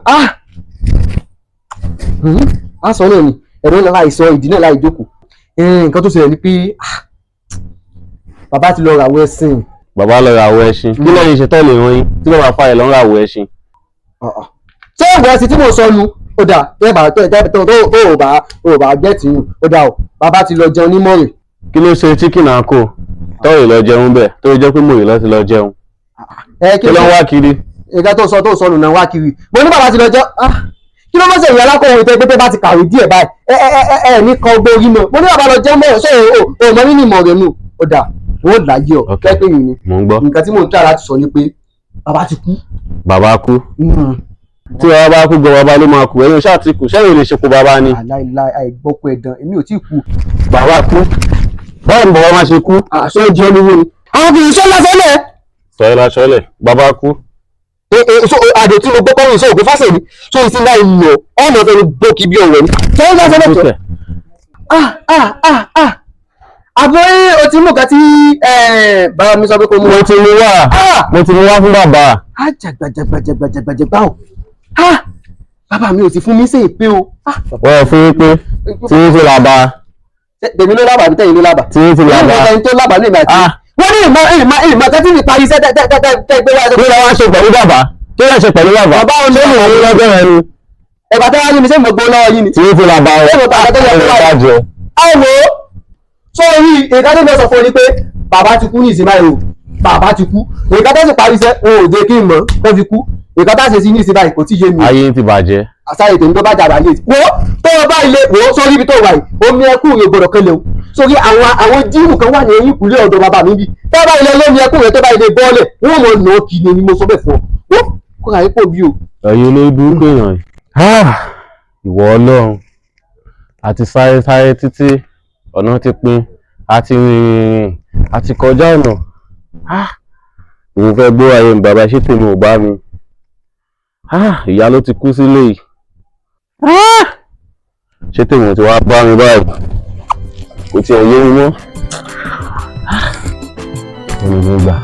a sọ náà ni ẹ̀rọ náà láì sọ ìdí náà láì jókòó. Nǹkan tó ṣẹlẹ̀ ni pé bàbá ti lọ ràwọ̀ ẹṣin. Bàbá lọ ràwọ̀ ẹṣin? Kí lẹ́yìn ṣe tọ́lẹ̀ wọn yín tí bàbá fa ẹ̀ lọ ń ràwọ̀ ẹṣin? Ṣé ìwọ ẹṣin tí mo sọ nu? Ó dà, tẹ́ bá tẹ́ tẹ́ tó tó ò bá ò bá gẹ́ẹ̀tì yùn, ó dà o, bàbá ti lọ jẹun ní mọ̀rìn. Kí ló ṣe chicken and co tọ́ọ̀rì lọ jẹun bẹ́ẹ̀ tó jẹ́ pé mòrì lọ ti lọ jẹun? Ẹ Kí ló ń wá kiri? Nǹkan tó sọ nù náà wá kiri. Mo ní bàbá ti lọ jẹ́, kí ló mọ̀ sẹ̀yìn alákọ̀wé tẹ́ pé tẹ́ bá ti kàwé díẹ̀ báyìí, ẹ ẹ ẹ ẹ ní kan gbó orí mọ́. Mo ní bàbá lọ jẹ́ mọ́ ṣé o mọ nínú ìmọ̀ rẹ̀ nù. Ó dà, wọ́n láyé ọ kẹ́pẹ́ yìí ni. Mò ń gbọ́. Nǹkan tí mò ń try láti sọ ni pé bàbá ti kú. Bàbá kú. Tí bàbá bá kú gan, bàbá ló máa kú. Ẹ̀yin ò ṣáà ti kú, sẹ́yìn ò lè ṣekú bàbá ni. Aláìláì àìgbọ́kọ ẹ̀dán, èmi ò tí ì kú. Bàbá kú. Báwo ni bàbá máa ṣe kú? Àṣọ jẹ́ olówó ni. Àwọn kì í ṣọ́ lásán lẹ̀. Sọ̀rọ̀ lásọ̀lẹ̀, bàbá kú. So àdè tí mo gbọ́ kọ́rin sọ òpin fásẹ̀ ni so ìsìn láì lọ ọ̀nà fẹ́mi gbó kí bí ọ̀rẹ́ ni. Sọ́yìn lásán lọ́tọ̀. Ah ah ah ah, àbọ̀ ẹ o ti mú nǹkan tí bàbá mi sọ pé kò mú. Mo ti mú wá, mo ti mú wá fún bàbá. Ah, jàgbàjàgbàjàgbàjàgbà o, ah, bàbá mi ò sì fún mi sí ìpè o. Wọ́n fún yín pé tí yín ti làbà. Tèmi ló lábàá àbí tẹ̀yìn ló lábàá? Tí yín ti làbà. Ẹni tó lábàá ní ìgbà tí wọ́n ní ìmọ̀ ìmọ̀ ìmọ̀ tẹ́tí mi parí iṣẹ́ tẹ́ gbé wá. Kí ló wá ṣe pẹ̀lú bàbá? Kí ló ṣe pẹ̀lú bàbá? Bàbá òun Ṣé ló mo ní lọ́jọ́ rẹ ni? Ẹ̀bà tẹ́wá ní mi, ṣé mo gbó lọ́wọ́ yín ni? Tí yín ti làbà o. Ṣé mo bàbá tó yẹ kó wà? Bàjẹ́. Àwọ̀ sórí nǹkan tó fẹ́ sọ fún ọ ni pé bàbá ti kú ní ìsinmi báyìí o. Bàbá ti kú. Nǹkan tó sì parí iṣẹ́ wọn ò jẹ́ kí n mọ̀ tó fi kú. Nǹkan tá a ṣe sí ní ìsinmi báyìí kò tí ì yé mi. Ayé ti bàjẹ́. Àsáyè tèmi tó bá jàrá yé wo tó o bá ilé wo sórí ibi tó wà yìí, omi ẹkún rẹ gbọ́dọ̀ kan lè o sórí àwọn jíìmù kan wà ní ẹ̀yìn ìkúlẹ̀ ọ̀dọ̀ bàbá mi bí tó bá ilé lómi ẹkún rẹ tó bá ilé bọ́ọ̀lẹ̀ wọn mọ̀ nà ó kì í ni mo sọ bẹ́ẹ̀ fún ọ wọ́n kó ra ipò bí o. Ẹ̀yin olórí burúkú èèyàn yìí. Ìwọ Ọlọ́run, àti sáré sáré títí ọ̀nà ti pin, àti rìn rìn àti kọjá ọ̀nà. Mo fẹ́ gbọ́ ayé mi, bàbá ṣé tèmi ò bá mi. Ìyá ló ti kú sílé yìí. Ṣé tèmi ò ti wá bá mi báyìí? Kò tiẹ̀ yé mi mọ́. Ẹni mi gbà.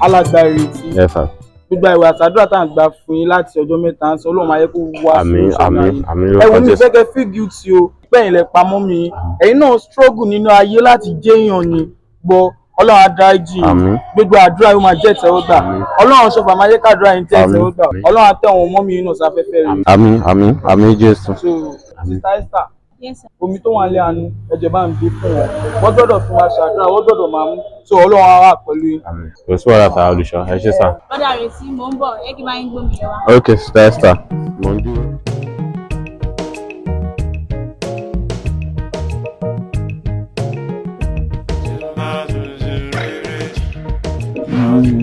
Alàgbà Ìrètí. Yes, sir. Gbogbo ìwà àtàdúrà tá à ń gbà fún yín láti ọjọ́ 3 ń sọ, Ọlọ́run máa yẹ kó wá. Àmín, àmín, àmín. Ẹ wo Lórúkọ mi Jésù. fẹ́ kẹ́ feel guilty o pẹ́yìn lẹ pamọ́ mi. Ẹ̀yin náà struggle nínú ayé láti jẹ́yàn ni gbọ́. Ọlọ́run á dáríjì yín. Àmín. Gbogbo àdúrà yóò máa jẹ́ ìtẹ́wọ́gbà. Ọlọ́run ṣọfà máa yẹ kádùrà yín jẹ́ Àmín. ìtẹ́wọ́gbà. Ọlọ́run á tẹ̀ wọ́n mọ́ mi náà sáfẹ́fẹ́ rẹ̀. Àmín, àmín, àmín Jésù. So Sister Esther, omi tó wà ní àánú ẹ̀jẹ̀ bá ń gbé fún wọn, wọ́n gbọ́dọ̀ fún wa ṣàdúrà, wọ́n gbọ́dọ̀ máa mú, so Ọlọ́run á wà pẹ̀lú yín. Kò sí wàhálà tàà, olùṣọ́. Ẹ ṣé sà. Bọ́dà Retí, mò ń bọ̀, ẹ kí n bá yín gbómi yẹn wá. Ok, Sister Esther. Mo ń dúró.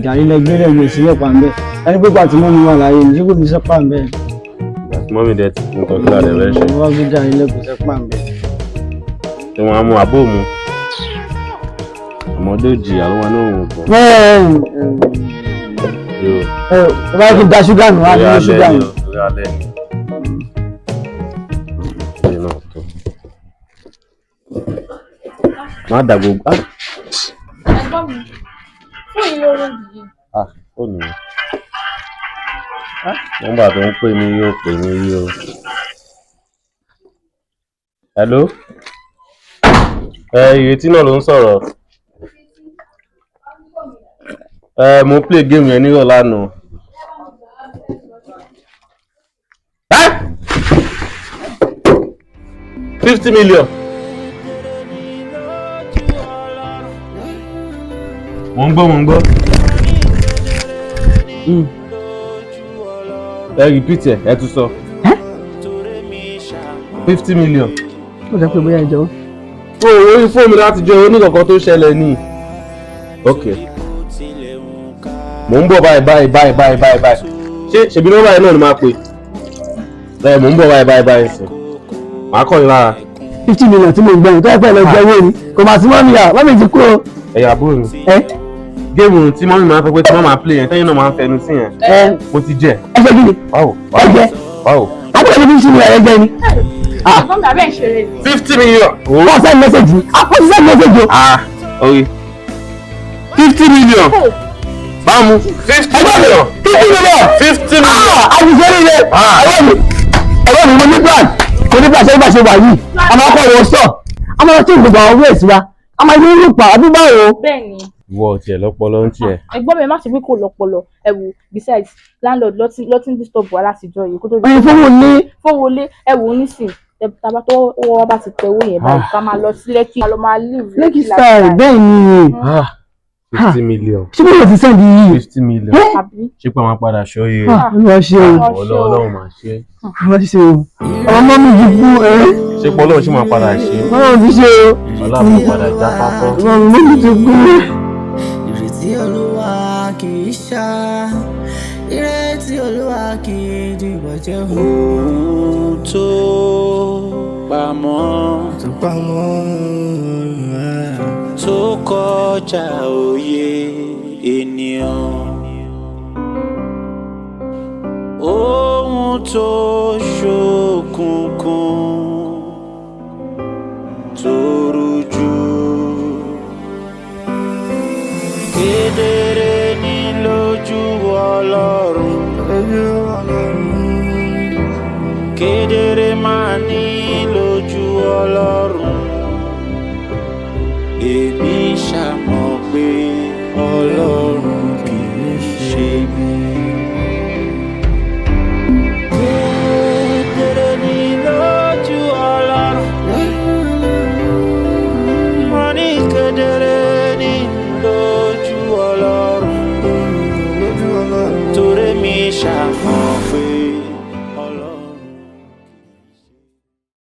Gàrí lẹgbẹ́ lẹ́gbẹ́ sílẹ̀ pàǹbẹ́ ẹni pé pàtí mọ́mi wà láyé ní ṣé kò ní sẹ́pà ń bẹ́ẹ̀. Mọ́mí dẹ̀ ti kú nǹkan, kí ládẹ̀ fẹ́ ṣe? Wọ́n gbé gàrí lẹ́gbẹ́ sẹ́pà ń bẹ́ẹ̀. Ṣé wọ́n á mú àbó mu? Ọmọdé ò jìyà ló wà ní òun bọ̀. Yóò. Ẹ bá kí n da ṣúgà nù, á ní ṣúgà nù. Orí alẹ́ ni. Ṣé náà tó? Má dà gbogbo. Ah! Ẹ̀gbọ́n mi, fún yín lórí yìí. Ah, fóònù mi. Nọ́mbà tó ń pè mí yóò pè mí yí o. Hello? Ẹ Ìrètí náà ló ń sọ̀rọ̀. Ẹ mo play game yẹn nírọ̀ lánàá. Ẹ́ 50 million. Mo ń gbọ́, mo ń gbọ́. Ẹ repeat ẹ, ẹ tún sọ. 50 million. Ó jẹ́ pé bóyá ìjọba. O orí fóònù láti jọ oníkankan tó ṣẹlẹ̀ ní. Ok. Mò ń bọ̀ báyìí báyìí báyìí báyìí báyìí báyìí. Ṣé ṣèbí nọ́mbà yẹn náà ni máa pè? Ẹ mò ń bọ̀ báyìí báyìí báyìí sí. Màá kọ́ yín lára. 50 million tí mo gbẹ̀yìn tó ẹ pẹ́ lọ jẹ owó ni kò mà sí mọ́mí à, mọ́mí ti kú o. Ẹ̀yà àbúrò mi. Ẹ Game tí mummy máa ń fẹ́ pé tí wọ́n máa play yẹn, tẹ́yìn náà máa ń fẹnu sí yẹn. Ẹ Mo ti jẹ. Ẹ ṣe kí ni? Báwo? Ẹ jẹ. Báwo? Àbúrò mi fi ń ṣe ẹ jẹ ni. Ẹ̀gbọ́n mi, àbẹ́ ìṣeré ni. 50 million. Wọ́n send message ni, wọ́n ti send message o. Ah, orí. 50 million. Bámu. 50 million. 50 million. 50 million. Àṣìṣe nílé ẹ̀rọ mi, ẹ̀rọ mi, mo ní plan, mo ní plan. Ṣé bá ṣe wà yìí, a máa kọ́ ìwọ sọ, a máa tún gbogbo àwọn ways wa, a máa ní rúpa àbí báwo. Bẹ́ẹ̀ni. Ìwọ tiẹ̀ lọ́pọlọ ń tiẹ̀. Ẹ̀gbọ́n mi, ẹ má ṣe pé kò lọ́pọlọ. Ẹ wò, besides, landlord ló ti ń disturb wa látijọ́ yìí kó tó di. Ẹ fowó lé. Fowó lé. Ẹ wò ó nísìn, tàbá tó wọ́n bá ti tẹ owó yẹn báyìí, ká máa lọ sí Lẹ́kì, ká lọ máa live Lekki style, bẹ́ẹ̀ ni. 50 million. Ṣé bí wọ́n ti send yìí? 50 million. Àbí? Ṣé pé àwọn padà ṣọ́ yìí? Ah, Olúwa ṣe o. Ọlọ́run máa ṣe. Olúwa ṣe o, ọmọ mi ti kú ẹ. Ṣé pé Ọlọ́run ṣì máa padà ṣe? Ọlọ́run ti ṣe o. Ọlọ́run máa padà já pápọ́. Ọmọ mi ti kú. Ìrètí Olúwa kì í ṣá, ìrètí Olúwa kì í dìbàjẹ́ o. Ohun tó pamọ́, tó pamọ́, tó kọjá òye ènìyàn, ohun tó ṣókùnkùn tó rújú, kedere ní lójú Ọlọ́run, kedere máa ní lójú Ọlọ́run.